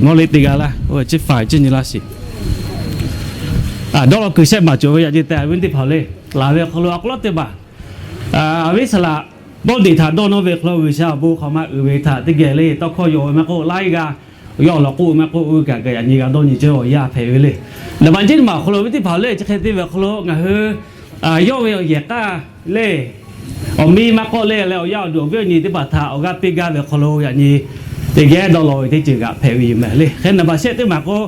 Mawˇ le teˇ g'aˇ laˇ, chi faˍ ciˇ nyi laˇ shiˍ. Dawˇ law kuiˬ shehˆ maˬ cawˬ ve yaꞈ nyi tehꞈ, awˬ viˉ teˇ hpaˍ le, laˬ ve awˬ hk'aw lo a k'aw lawˉ teˇ maˬ, awˬ viˉ Saˍ laꞈ Bawˇ deꞈ htaꞈ dawˇ nawˇ ve hk'aw lo G'uiˬsha awˬ bon hk'aˬ ma uiˍ ve htaꞈ teˇ geh le tawˇ hkawˇ yaw ve maˇ k'oˆ, laiˉ g'aˇ yawˇ awˬ lawn k'oˆ ve maˇ k'oˆ, oˇ kaꞈ kaꞈ yaꞈ nyi g'a dawˇ nyi cawˇ awˬ yanˇ hpehꞈ ve le. Naˍ baꞈ jiˇ maˬ awˬ hk'aw lo awˬ viˉ teˇ hpaˍ le, chi hk'e te ve awˬ hk'aw lo ngaˬ hui yawˇ ve awˬ yehˬ k'aˇ le, awˬ miˇ maˇ k'oˆ le, leh awˬ yaˇ awˬ duˬ awˬ viˉ awˬ nyi teˇ hpaˍ htaꞈ awˬ g'aˇ piˇ gaˇ ve awˬ hk'aw lo yaꞈ nyi teˇ geh dawˇ law ve teˇ ceuˬ g'aꞈ hpehꞈ ve yoˬ mehˍ le. Hk'e naˍ baꞈ shehˆ teˇ maˬ k'o,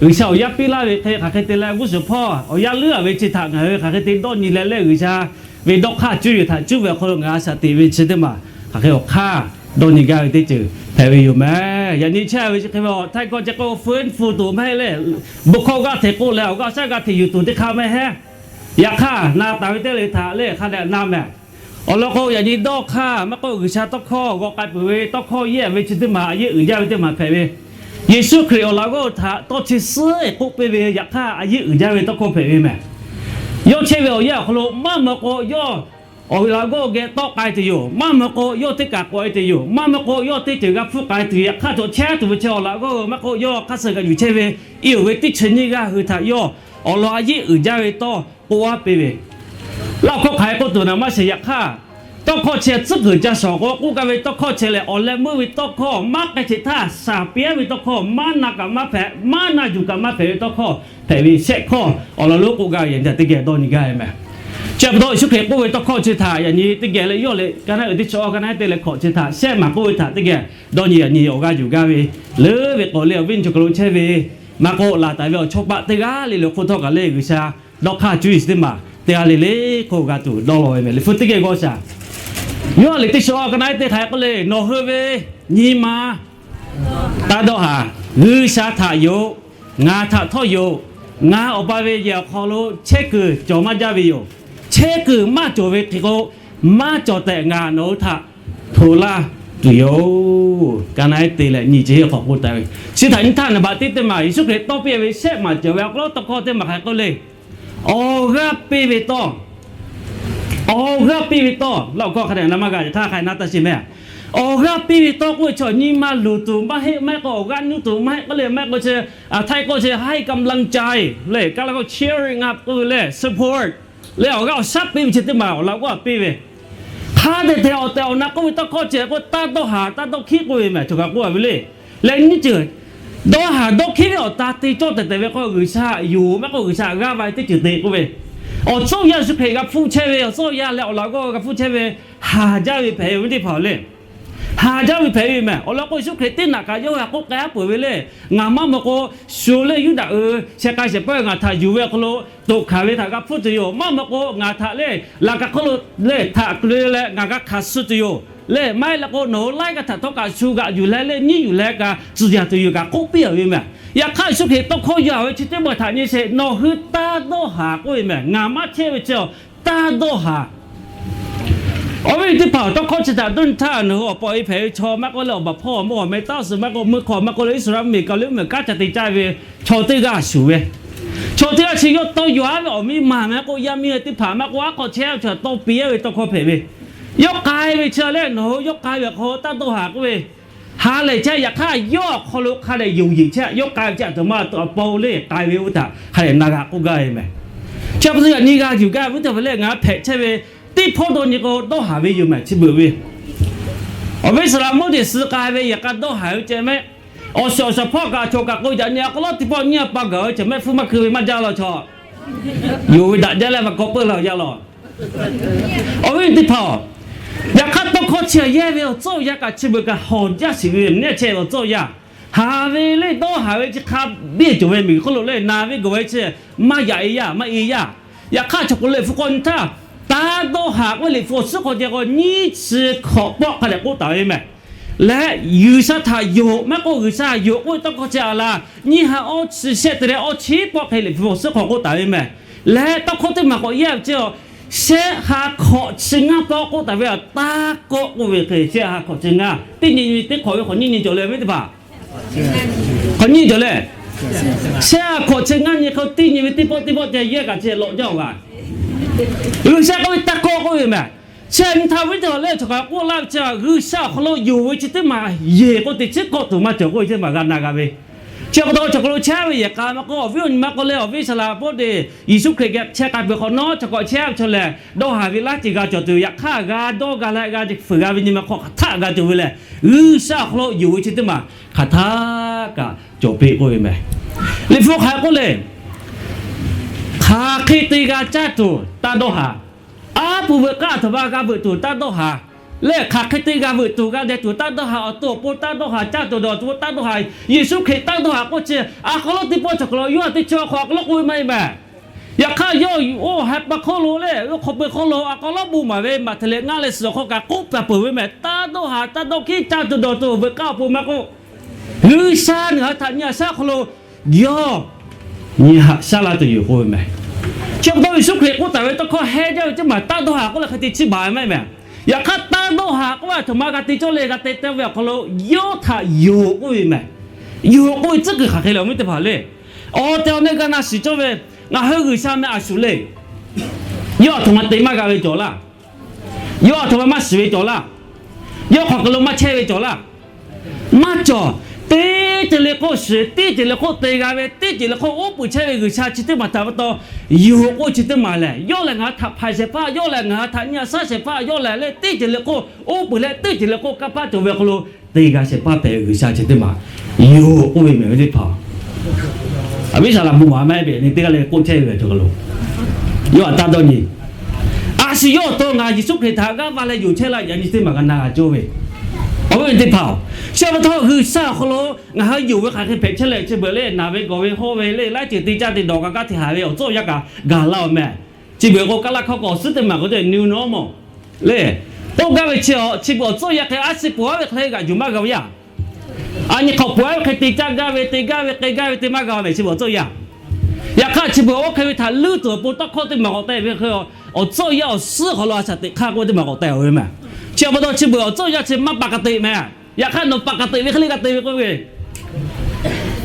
G'uiˬsha awˬ yaˇ piˇ laˇ ve hk'e hk'aˬ hk'e te leh g'uˇ suhˍ hpawˇ awˬ yaˇ leuˉ a ve chi htaꞈ ngaˬ hui hk'aˬ hk'e te dawˇ nyi leh leh G'uiˬsha ve dawˇ hk'aˇ cuˇ yoˬ htaꞈ cuˇ ve awˬ hk'aw lo ngaˬ hui shaˍ teꞈ ve chi teˇ maˬ hk'aˬ hk'e awˬ hk'aˇ dawˇ nyi gaˇ ve teˇ ceuˬ hpehꞈ ve yoˬ mehˍ. Yaꞈ nyi chehˇ ve chi hk'e ve awˬ htaiˇ kawˇ ceh k'o feu fu tuˬ maˇ heˆ leh, bon hkawˇ g'aˇ hteꞈ k'oˆ leh awˬ g'aˇ shaˉ g'aˇ hteꞈ yuˬ tuˬ teˇ hk'aˇ maˇ heˆ. Yaꞈ hk'aˇ na taˍ ve teˇ le htaꞈ le hk'a dehꞈ na mehˍ. Awˬ lawn k'o, yaꞈ nyi dawˇ hk'aˇ maˇ k'oˆ, G'uiˬsha tawˇ hkawˇ g'aw k'ai peuˬ ve tawˇ hkawˇ yehˇ ve chi teˇ maˬ a yeˆ uiˍ jaˇ ve teˇ maˬ hpehꞈ ve, Yeˍsuˆ Hkriꞈ awˬ laꞈ g'awˇ htaꞈ tawˇ chi suhˉ k'oˆ piˇ ve yaꞈ hk'aˇ a yeˆ uiˍ jaˇ ve tawˇ hkawˇ hpehꞈ ve mehˍ. Yawˇ chehˇ ve awˬ yanˇ awˬ hk'aw lo maˇ maw k'o, yawˇ awˬ laꞈ g'awˇ geh tawˆ k'ai tuˬ yoˬ. Maˇ maw k'o, yawˇ teˇ kaꞈ k'awꞈ e tuˬ yoˬ. Maˇ maw k'o, yawˇ teˇ ceuˬ g'a hpfuhˇ k'ai tuˬ yoˬ. Yaꞈ hk'aˇ cawˬ chehˇ tuˬ ve chi awˬ laꞈ g'awˇ maˇ k'oˆ, yawˇ hk'aˇ suh g'a yuˬ chehˇ ve, i oˬ ve teˇ chi nyiˇ g'aˇ hui htaꞈ yawˇ awˬ lawn a yeˆ uiˍ jaˇ ve tawˇ k'oˆ aˉ piˇ ve, laˇ hkawˇ hk'aˬ hk'e k'oˆ tuˬ naˍ maˇ sheˍ. Yaꞈ hk'aˇ, tawˇ hkawˇ chi tcuhˉ kuiˬ ca shawˍ k'o k'oˆ gaˇ ve tawˇ hkawˇ chi lehˬ, awˬ leh meuˇ ve tawˇ hkawˇ maˇ k'ai sheˍ htaˇ, shaˍ piˇ aˉ ve tawˇ hkawˇ, maˇ na kaꞈ maˇ hpehꞈ, maˇ na yuˬ kaꞈ maˇ hpehꞈ ve tawˇ hkawˇ hpehꞈ ve shehˆ hkawˇ awˬ lawn lonˉ k'oˆ gaˇ ve yaꞈ nyi teˇ geh dawˇ nyi gaˇ ve mehˍ. Chi pa taw Yeˍsuˆ Hkriꞈ k'oˆ ve tawˇ hkawˇ chi htaꞈ yaꞈ nyi teˇ geh leh yawˇ leh ka naˉ uiˍ teˇ chaw ka naˉ te leh hkawꞈ chi htaꞈ shehˆ maˬ k'oˆ ve htaꞈ teˇ geh dawˇ nyi yaꞈ nyi awˬ g'aˇ yuˬ gaˇ ve, leuˉ ve k'awꞈ leh awˬ viˉ nyi cawˬ kaˬ lo chehˇ ve maˇ k'oˆ, laˬ taˍ ve awˬ chawˇ paˆ teˇ g'aˇ le le hk'oˆ htawˇ kaꞈ le G'uiˬsha dawˇ hk'aˇ cuˇ yiˍ chi teˇ maˬ teˇ g'aˇ le le hk'oˆ g'a tuˬ dawˇ law ve mehˍ. Liꞈ hpu teˇ geh g'aw shaˍ. Yawˇ ha liꞈ teˇ shawˍ ka naˉ te hk'aˬ hk'e k'oˆ le, Nawˬ hui ve nyi ma taˇ dawˇ haˍ. G'uiˬsha htaꞈ yonˍ, ngaˬ htaꞈ htawˇ yonˍ. Ngaˬ Awˬ pa ve yehˬ awˬ hk'aw lo chehˇ kuiˬ cawˬ maˇ jaˇ ve yoˬ. Chehˇ kuiˬ maˇ cawˬ ve hk'e k'o, maˇ cawˬ tehꞈ ngaˬ nawˬ hui htaꞈ hto laˇ tuˬ yoˬ. Ka naˉ te leh nyi ce hk'awꞈ k'oˆ taˍ ve, chi htaꞈ nyi htaˇ naˍ baꞈ teˇ teˇ maˬ Yeˍsuˆ Hkriꞈ tawˇ piˇ ve shehˆ maˬ cawˬ ve awˬ hk'aw lo tawˇ hkawˇ teˇ maˬ hk'aˬ hk'e k'oˆ le, Awˬ g'aˇ piˇ ve tawˇ. Awˬ g'aˇ piˇ ve tawˇ. Laˇ awˬ hkawˇ hk'a dehꞈ na maˇ g'a, hk'aˬ hk'e na taˇ sheˍ mehˍ. Awˬ g'aˇ piˇ ve tawˇ k'oˆ ve chi nyi ma luˬ tuˬ maˇ heˆ, maˇ heˆ k'o awˬ g'aˇ nuˇ tuˬ maˇ heˆ k'oˆ le, maˇ heˆ k'o chi, htaiˇ k'oˆ chi ให้กำลังใจ le, ka la k'o cheering up k'oˆ ve le, support le, awˬ g'aˇ awˬ shaˉ piˇ ve chi teˇ maˬ awˬ laꞈ g'awˇ piˇ ve, hk'a dehꞈ tehˬ awˬ tehˬ awˬ na k'oˆ ve tawˇ hkawˇ chi k'o taˇ dawˇ haˍ taˇ dawˇ hkiˉ k'oˆ ve mehˍ. Cawˬ kaꞈ k'oˆ a ve le. Leh nyiˇ ceuˬ, dawˇ haˍ dawˇ hkiˉ ve awˬ ta te cawˇ tehˬ tehˬ ve k'o G'uiˬsha yonˍ maˇ k'oˆ, G'uiˬsha g'aˇ va ve teˇ ceuˬ te k'oˆ ve, awˬ tcuhˇ awˬ yanˇ Yeˍsuˆ Hkriꞈ g'a hpuˇ chehˇ ve, awˬ tcuhˇ awˬ yanˇ leh awˬ laꞈ g'awˇ g'a hpuˇ chehˇ ve, haˍ jaˇ ve hpehꞈ ve teˇ hpaˍ le. Haˍ jaˇ ve hpehꞈ ve mehˍ. Awˬ lawn k'o Yeˍsuˆ Hkriꞈ teˇ naꞈ kaꞈ yawˇ g'a k'oˆ k'ai aˉ peuˬ ve le. Ngaˬ maˇ maw k'o, shu le Yuˇdaꞈ uiˍ sheh k'ai shehˍ pawehˇ ngaˬ htaꞈ yuˬ ve awˬ hk'aw lo toꞈ hkanˍ ve htaꞈ g'a hpuˇ tuˬ yoˬ. Maˇ maw k'o ngaˬ htaꞈ le laꞈ ka hk'oˆ lo le htaꞈ keu leh ngaˬ g'a hkanˍ suh tuˬ yoˬ. Leh maˇ heˆ leh k'o nawˬ hui laiˉ g'aˇ htaꞈ htawˇ kaꞈ shu g'aꞈ yuˬ leh leh nyiˉ yuˬ leh kaꞈ tcuh yaˬ tuˬ yoˬ kaꞈ k'oˆ piˇ a ve mehˍ. Yaꞈ hk'aˇ Yeˍsuˆ Hkriꞈ tawˇ hkawˇ yaw ve chi teˇ maˬ htaꞈ nyi sheˍ, Nawˬ hui taˇ dawˇ haˍ k'oˆ ve mehˍ. Ngaˬ maˇ chehˇ ve chi taˇ dawˇ haˍ. Awˬ viˉ teˇ hpaˍ, tawˇ hkawˇ chi htaꞈ dawˇ nyi htaˇ nawˬ hui awˬ pa awˬ e hpehꞈ ve chaw maˇ k'oˆ leh awˬ baˬ hpawˇ maˇ k'oˆ, awˬ meh taˇ suhˍ maˇ k'oˆ, meuˇ hk'aw maˇ k'oˆ leh Iˉsaˍreˍlaˆ miˬ kaˬ lo meuˇ kaˉ ca te caˇ ve chaw teˇ g'aˇ shuˍ ve, chaw teˇ g'aˇ chi yawˇ tawˇ yaw a ve awˬ miˇ ma mehˍ k'o, yaˇ miˇ teˇ hpaˍ maˇ k'oˆ, aˉ hk'aw chehˇ ve chaw tawˇ piˇ a ve tawˇ hkawˇ hpehꞈ ve, yawˇ k'ai ve chi leh nawˬ hui yawˇ k'ai ve awˬ hk'aw taˇ dawˇ haˍ k'oˆ ve, ha lehˬ chehˇ. Yaꞈ hk'aˇ yawˇ awˬ hk'aw lo hk'a dehꞈ yonˍ yeˬ chehˇ. Yawˇ k'ai ve chi aˬ htoꞈ ma a pa-oˬ le k'ai ve oˇ htaꞈ hk'a dehꞈ na g'a k'oˆ gaˇ ve mehˍ. Chi pa taw yaꞈ nyi g'a yuˬ gaˇ ve teˇ hpaˍ lehˬ, ngaˬ hpehꞈ chehˇ ve teˇ hpawˇ dawˇ nyi k'o dawˇ haˍ ve yoˬ mehˍ. Chi beuꞈ ve awˬ viˉ Iˉsaˍreˍlaˆ Moˉseˍ suh k'ai ve yaꞈ k'a dawˇ haˍ ve ceh mehˍ. Awˬ shawˍ awˬ shaˍ hpawˇ kaꞈ cawˬ kaꞈ k'o, yaꞈ nyi a k'aw lawˉ teˇ pawˆ nyiˇ a pa gaˬ ve ceh mehˆ hpfuhˇ maˇ hkui ve maˇ jaˇ law chaw. Yonˍ ve daꞈ jaˇ leh maˇ k'awꞈ peuˬ la yaˇ law. Awˬ viˉ teˇ hpaˍ-oˬ, yaꞈ hk'aˇ tawˇ hkawˇ chi a yehˇ ve awˬ tcuhˇ awˬ yanˇ kaꞈ chi beuꞈ kaꞈ hawˬ jaˇ shiˍ ve mehˍ. Nehˇ chehˇ ve awˬ tcuhˇ awˬ yanˇ, haˍ ve le dawˇ haˍ ve chi hk'a biˇ cawˬ ve miˬguiˬ hk'oˆ lo leh na ve gawˬ ve chi maˇ yaꞈ e yaˇ maˇ e yaˇ. Yaꞈ hk'aˇ chaw k'o Liꞈ hpu k'awꞈ nyi htaˇ, taˇ dawˇ haˍ k'oˆ ve Liꞈ hpu awˬ suhˉ hk'aw ceh k'o nyiˇ chi hkawꞈ pawˆ hk'a dehꞈ k'oˆ taˍ ve mehˍ. Leh G'uiˬsha htaꞈ yonˍ maˇ k'oˆ, G'uiˬsha yonˍ k'oˆ ve tawˇ hkawˇ chi a laˬ, nyiˇ ha awˇ chi shehˆ te leh awˇ chi pawˆ hk'e Liꞈ hpu awˬ suhˉ hk'aw k'oˆ taˍ ve mehˍ. Leh tawˇ hkawˇ teˇ maˬ k'awꞈ yehˇ ve chi a, shehˆ ha hkawꞈ chi ngaˇ pawˆ k'oˆ taˍ ve a, taˇ kawˆ k'oˆ ve hk'e shehˆ ha hkawꞈ chi ngaˇ, teˇ nyi nyi teˇ hk'awꞈ ve hk'awꞈ nyiˇ nyi cawˬ leh ve teˇ hpaˍ, hk'awꞈ nyiˇ cawˬ leh, shehˆ ha hkawꞈ chi ngaˇ nyi hk'e teˇ nyi ve teˇ pawˆ teˇ pawˆ ceh yehˇ kaꞈ ceh lawꞈ jaˇ-oˬ g'a. G'uiˬsha k'oˆ ve taˇ kawˆ k'oˆ ve mehˍ. Chi nyi htaˇ ve teˇ hpaˍ lehˬ, chaw hk'aˬ k'oˆ laˇ ve chi, G'uiˬsha awˬ hk'aw lo yonˍ ve chi teˇ maˬ yehˬ k'o teꞈ chiˉ kawˆ tuˬ maˇ cawˬ k'oˆ ve teˇ maˬ g'a na g'a ve. Chi pa taw chaw hk'aw lo chehˇ ve yehˬ k'a maˇ k'oˆ, awˬ viˉ awˬ nyi maˇ k'oˆ leh, awˬ viˉ Saˍ laꞈ Pawˇluꞈ Yeˍsuˆ Hkriꞈ geh chehˇ k'a peuˬ hk'awꞈ nawˉ, chaw hk'aw chehˇ ve chaw lehˬ, dawˇ haˍ ve laˇ ceˬ g'a cawˬ tuˬ, yaꞈ hk'aˇ g'a dawˇ g'a leh g'a fuiˍ g'a ve nyi ma hk'aw hk'aˬ htaˆ g'a cawˬ ve lehˬ, G'uiˬsha awˬ hk'aw lo yonˍ ve chi teˇ maˬ hk'aˬ htaˆ kaꞈ cawˬ piˇ k'oˆ ve meh. Liꞈ hpu hk'aˬ hk'e k'oˆ le, hk'aˬ hk'e te g'a caˇ tuˬ taˇ dawˇ haˍ. Aˉ pu veuꞈ k'aˇ aˬ htoꞈ ma g'a veuꞈ tuˬ taˇ dawˇ haˍ. Lehˬ hk'aˬ hk'e te g'a veuꞈ tuˬ g'a deh tuˬ taˇ dawˇ haˍ. Awˬ to awˬ pon taˇ dawˇ haˍ. Caˇ tuˬ dawˬ tuˬ taˇ dawˇ haˍ. Yeˍsuˆ Hkriꞈ taˇ dawˇ haˍ k'oˆ chi, awˬ hk'aw lo teˇ pawˆ chaw hk'aw lo yawˇ htaꞈ teˇ chi awˬ hk'aw k'oˆ ve maˇ heˆ meh. Yaꞈ hk'aˇ yawˇ oˇ ha pa hk'oˆ lo lehˬ, oˇ hk'aw peuˬ hk'oˆ lo awˬ hk'aw lo bon maˍ ve Maꞈhtehˍ leh ngaˇ leh suhˍ awˬ hk'aw kaꞈ k'oˆ paˍ peuˬ ve meh. Taˇ dawˇ haˍ, taˇ dawˇ hkiˉ, caˇ tuˬ dawˬ tuˬ veuꞈ k'aˇ awˬ pon maˇ k'oˆ, G'uiˬsha ngaˬ hui htaꞈ nyi haꞈ shaˉ hk'aw lo yawˇ nyi haꞈ shaˉ la tuˬ yoˬ k'oˆ ve meh. Chi pa taw Yeˍsuˆ Hkriꞈ k'oˆ taˍ ve tawˇ hkawˇ heh jaˇ ve teˇ maˬ taˇ dawˇ haˍ k'oˆ leh hk'e te chiˇ baˬ ve maˇ heˆ meh. Yaꞈ hk'aˇ taˇ dawˇ haˍ k'oˆ ve aˬ htoꞈ ma g'a te cawˇ le, g'a te tawˇ ve awˬ hk'aw lo yawˇ htaꞈ yonˍ k'oˆ ve meh. Yonˍ k'oˆ ve tcuhˉ kuiˬ hk'aˬ hk'e le, awˬ viˉ teˇ hpaˍ le. Awˬ tehˬ awˬ na g'a na shiˍ cawˇ ve, ngaˬ hui G'uiˬsha meh a shuˍ le. Yawˇ aˬ htoꞈ ma te maˇ g'a ve cawˬ laˇ. Yawˇ aˬ htoꞈ ma maˇ shiˍ ve cawˬ laˇ. Yawˇ hk'aˬ hk'e lo maˇ chehˇ ve cawˬ laˇ. Maˇ cawˬ. Teˇ ceuˬ le hk'oˆ shiˍ, teˇ ceuˬ le hk'oˆ te g'a ve, teˇ ceuˬ le hk'oˆ uˉ peunˍ chehˇ ve G'uiˬsha chi teˇ maˬ htaꞈ pa taw yonˍ k'oˆ chi teˇ maˬ lehˬ, yawˇ lehˬ ngaˬ hui htaꞈ hpanˍ shehˍ hpaˇ, yawˇ lehˬ ngaˬ hui htaꞈ nyi haꞈ shaˉ shehˍ hpaˇ, yawˇ lehˬ leh teˇ ceuˬ le hk'oˆ uˉ peunˍ leh teˇ ceuˬ le hk'oˆ kanˇ paˆ cawˬ ve awˬ hk'aw lo te g'a shehˍ hpaˇ hpehꞈ ve G'uiˬsha chi teˇ maˬ yonˍ k'oˆ ve meh ve teˇ hpaˍ. Aˬ viˉ Saˍ laꞈ bon maˍ maˇ heˆ ve nyi teˇ g'aˇ le k'oˆ chehˇ ve cawˬ lo. Yawˇ htaꞈ taˇ dawˇ nyi. A shu yawˇ awˬ to ngaˬ Yeˍsuˆ Hkriꞈ htaꞈ g'aˇ va leh yonˍ chehˇ la yaꞈ nyi teˇ maˬ g'a na g'a cawˇ ve, awˬ viˉ teˇ hpaˍ-oˬ, chi pa taw G'uiˬsha awˬ hk'aw lo ngaˬ hui yonˍ ve hk'aˬ hk'e hpehꞈ chehˇ leh chi beuꞈ le, naˬ ve gawˬ ve hawˇ ve le, laiˉ ceuˬ te caˇ te dawˬ g'a kaˇ te haˍ ve awˬ tcuhˉ awˬ yanˇ kaꞈ gaˬ la-oˬ meh. Chi beuꞈ k'o Kaˇlaˇ hkawˇ k'awꞈ suhˉ teˇ maˬ k'oˆ ce new normal le. K'oˆ gaˇ ve chi, chi beuꞈ awˬ tcuhˉ awˬ yanˇ hk'e a shu peuˬ aˉ ve hk'e g'aꞈ yuˬ maˇ g'a ve yaˇ. A nyi hk'awꞈ peuˬ aˉ ve hk'e te caˇ gaˇ ve, te gaˇ ve, k'ai gaˇ ve te maˇ g'a meh chi beuꞈ awˬ tcuhˉ awˬ yanˇ. Yaꞈ hk'aˇ chi beuꞈ oˇ hk'e ve htaꞈ leuˉ tuˬ awˬ pon tawˇ hkawˇ teˇ maˬ k'awꞈ te ve hk'e, awˬ tcuhˉ awˬ yanˇ awˬ suhˉ hk'aw lo a shaꞈ teꞈ hk'aˇ k'oˆ ve teˇ maˬ k'awꞈ te-oˬ ve meh. Chi pa taw chi beuꞈ awˬ tcuhˉ awˬ yanˇ chi maˇ pa ka teꞈ meh. Yaꞈ hk'aˇ nawˬ pa ka teꞈ ve hk'e le g'a te ve k'oˆ ve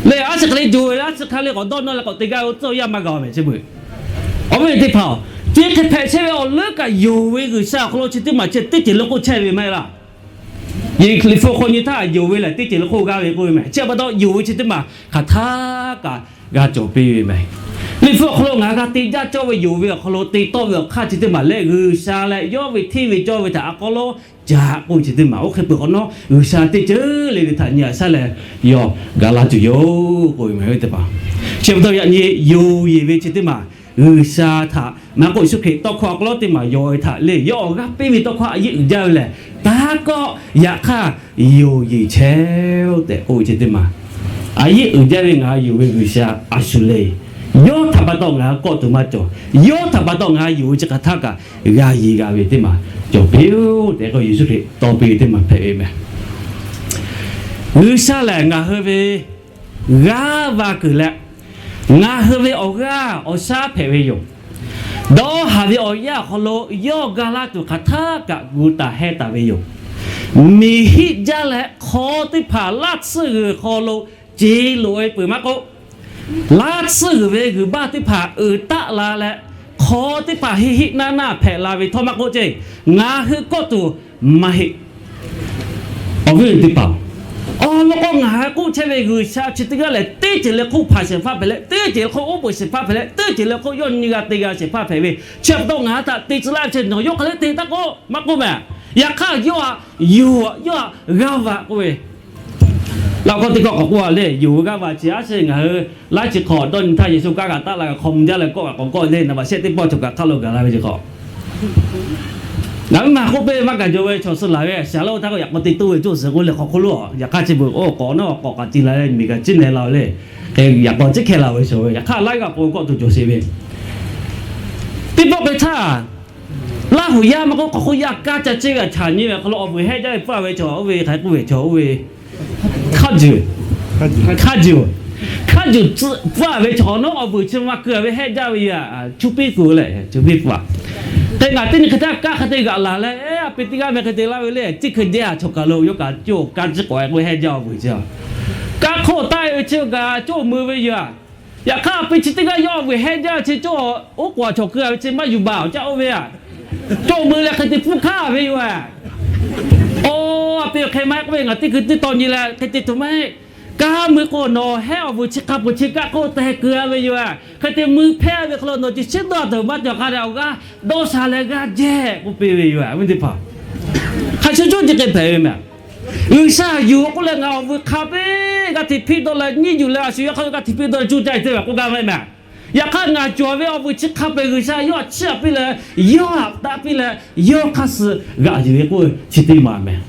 le, a shu hk'e le jo ve, a shu hk'e le k'awꞈ dawˇ nawˇ leh k'awꞈ te gaˇ ve awˬ tcuhˉ awˬ yanˇ maˇ g'a meh chi beuꞈ. Awˬ viˉ teˇ hpaˍ-oˬ, chi hk'e hpehꞈ chehˇ ve awˬ leuˉ kaꞈ yonˍ ve G'uiˬsha awˬ hk'aw lo chi teˇ maˬ chi teˇ ceuˬ le hk'oˆ chehˇ ve maˇ heˆ laˇ. Yeˍsuˆ Hkriꞈ hpu hk'aw nyi htaˇ yonˍ ve lehˬ teˇ ceuˬ le hk'oˆ g'aˇ ve k'oˆ ve meh. Chi pa taw yonˍ ve chi teˇ maˬ hk'aˬ htaˇ kaꞈ g'a cawˬ piˇ ve meh. Liꞈ hpu awˬ hk'aw lo ngaˬ hui g'a te jaˇ cawˇ ve yonˍ ve awˬ hk'aw lo te tawˆ ve awˬ hk'aˇ chi teˇ maˬ lehˬ, G'uiˬsha leh yawˇ ve hteˇ ve cawˇ ve htaꞈ awˬ hk'aw lo caꞈ k'oˆ chi teˇ maˬ. Oˇ hk'e peuˬ hk'awꞈ nawˉ G'uiˬsha teˇ ceuˬ le le htaꞈ nyi haꞈ shaˉ leh yawˇ gaˬ la tuˬ yoˬ k'oˆ ve meh ve teˇ hpaˍ. Chi pa taw yaꞈ nyi yonˍ yeˬ ve chi teˇ maˬ G'uiˬsha htaꞈ maˇ k'oˆ Yeˍsuˆ Hkriꞈ tawˇ hkawˇ awˬ hk'aw lo teˇ maˬ yonˍ ve htaꞈ le yawˇ awˬ g'aˇ piˇ ve tawˇ hkawˇ a yeˆ uiˍ jaˇ ve lehˬ, taˇ kawˆ, yaꞈ hk'aˇ yonˍ yeˬ chehˇ-oˆ tehꞈ k'oˆ ve chi teˇ maˬ. A yeˆ uiˍ jaˇ ve ngaˬ hui yonˍ ve G'uiˬsha a shu le. Yawˇ htaꞈ pa taw ngaˬ hui kawˆ tuˬ maˇ cawˬ. Yawˇ htaꞈ pa taw ngaˬ hui yonˍ ve chi hk'aˬ htaˇ kaꞈ g'a yeˬ g'a ve teˇ maˬ cawˬ piˇ-oˆ tehꞈ k'o Yeˍsuˆ Hkriꞈ tawˇ piˇ ve teˇ maˬ hpehꞈ ve meh. G'uiˬsha lehˬ ngaˬ hui ve g'aˇ va kuiˬ leh, ngaˬ hui ve awˬ g'aˇ awˬ shaˉ hpehꞈ ve yoˬ. Dawˇ haˍ ve awˬ yanˇ awˬ hk'aw lo yawˇ ga laˇ tuˬ hk'aˬ htaˇ kaꞈ gu taˍ heh taˍ ve yoˬ. Miˬ hiˆ jaˇ leh hk'aw teˇ hpaˍ laˇ tsuhˇ g'uiˬ hk'aw lo ce loꞈ-e peuˬ maˇ k'oˆ, laˇ tsuhˇ g'uiˬ ve g'uiˬ baˇ teˇ hpaˍ uiˍ taˆ la leh, hk'aw teˇ hpaˍ hiˆ hiˆ naˇ naˇ hpehꞈ la ve htawˇ maˇ k'oˆ ceˇ, ngaˬ hui kawˆ tuˬ maˇ heˆ. Awˬ viˉ teˇ hpaˍ-oˬ, awˬ lawn k'o ngaˬ hui k'oˆ chehˇ ve G'uiˬsha chi teˇ g'aˇ lehˬ, teˇ ceuˬ le hk'oˆ hpanˍ shehˍ hpaˇ hpehꞈ leh, teˇ ceuˬ le hk'oˆ uˉ peunˍ shehˍ hpaˇ hpehꞈ leh, teˇ ceuˬ le hk'oˆ yawˇ nyi g'a te g'a shehˍ hpaˇ hpehꞈ ve, chi pa taw ngaˬ hui htaꞈ te tcuh laˇ ve chi nawˬ yawˇ hk'aˬ le te taˇ k'oˆ maˇ k'oˆ meh. Yaꞈ hk'aˇ yawˇ htaꞈ yonˍ, yawˇ htaꞈ g'aˇ va k'oˆ ve, laꞈ hk'aw teˇ hkawˇ k'awꞈ k'oˆ a le, yonˍ ve g'aˇ va chi a shu ngaˬ hui laiˉ chi hk'awꞈ dawˇ nyi htaˇ Yeˍsuˆ kanˉ g'a taˆ la kaꞈ hk'aw mvuh jaˇ leh kawˆ kaꞈ k'awꞈ kawˆ le, naˍ baꞈ shehˆ teˇ pawˆ chaw kaꞈ hk'aˆ lo gaˬ la ve chi hk'awꞈ. Ngaˬ hui maˇ k'oˆ piˇ maˇ gaˬ jaw ve chaw suh laˬ ve, shaˍ laˇ oˇ htaˇ k'o yaꞈ k'aw te toˇ ve cawˇ suhˍ k'oˆ leh hk'aw hk'oˆ lo yaꞈ hk'aˇ chi beuꞈ k'o k'awꞈ nawˉ k'awꞈ kaꞈ ti la leh miˬ kaꞈ ciˉ neh la ve le. Yaꞈ k'aw ciˉ hkeh la ve chaw ve yaꞈ hk'aˇ laiˉ g'aˇ k'o kawˆ tuˬ cawˬ sheˍ ve. Teˇ pawˆ hk'e htaˇ, Laˇ huˍ yaˇ maˇ k'oˆ k'awꞈ k'oˆ yaˇ kaˇ ca ciˇ ve a chaꞈ nyi ve hk'aw lo awˬ vuiˬ hehˆ jaˇ ve pfuhˇ a ve chaw oˇ ve hk'aˬ hk'e k'oˆ ve chaw oˇ ve hkaˇ juˬ, hkaˇ juˬ, hkaˇ juˬ tcuhˆ pfuhˇ a ve chaw awˬ nawˉ awˬ vuiˬ chi maˇ keu a ve hehˆ jaˇ ve yoˬ. Cuˇ piˇ tuˬ leh cuˇ piˇ tuˬ a. Hk'e ngaˬ teˇ nyi hk'e htaˇ kaˇ hk'e te g'aꞈ laˬ leh, a pe teˇ g'aˇ meh hk'e te laˇ ve le, ciˉ hkui jehˇ a chaw kaˬ lo yawˇ kaꞈ coˇ kaˇ ciˉ k'awꞈ k'oˆ hehˆ jaˇ awˬ vuiˬ chi a. Kaˇ hk'oˆ taˆ ve chi kaꞈ coˇ mui ve yoˬ. Yaꞈ hk'aˇ a pe chi teˇ g'aˇ yawˇ awˬ vuiˬ hehˆ jaˇ ve chi coˇ oˉ k'oˍ a chaw keu a ve chi maˇ yuˬ baˬ awˬ caˇ oˇ ve a. cawˇ meuˇ leh hk'e te hpuˇ hkanˇ ve yoˬ. Aˬ, a piˇ hk'e maˇ heˆ k'oˆ ve, ngaˬ teˇ hkui teˇ tawn nyi leh hk'e te tuˬ maˇ heˆ. Kanˉ mui k'o, nawˬ hehˉ awˬ vuiˬ chi hk'a peuˬ chi kaˆ k'oˆ tehˬ keu-a ve yoˬ. Hk'e te mui hpehˇ ve hk'aw lo nawˬ ceh shiˉ dawˇ a tuˬ maˇ cawˬ hk'a dehꞈ awˬ g'aˇ dawˇ sha leh g'aˇ jehˇ k'oˆ piˇ ve yoˬ. Awˬ viˉ teˇ hpaˍ, hk'a shuˍ shuˍ ceh hk'e hpehꞈ ve mehˬ. G'uiˬsha yuˬ k'oˆ leh ngaˬ awˬ vuiˬ hk'a peˇ g'aˇ hteꞈ hpiˇ dawˇ leh nyiˇ yuˬ leh a shu yaˇ hk'a g'aˇ hteꞈ hpiˇ dawˇ leh cuˇ caˇ e teˇ ve k'oˆ gaˇ ve mehˬ. Yaꞈ hk'aˇ ngaˬ cawˬ ve awˬ vuiˬ chi hk'a peuˬ G'uiˬsha yawˇ htaꞈ chiˇ a piˇ leh, yawˇ htaꞈ taˆ piˇ leh, yawˇ hk'aˇ suh g'aꞈ yuˬ ve k'oˆ ve chi teˇ maˬ mehˬ.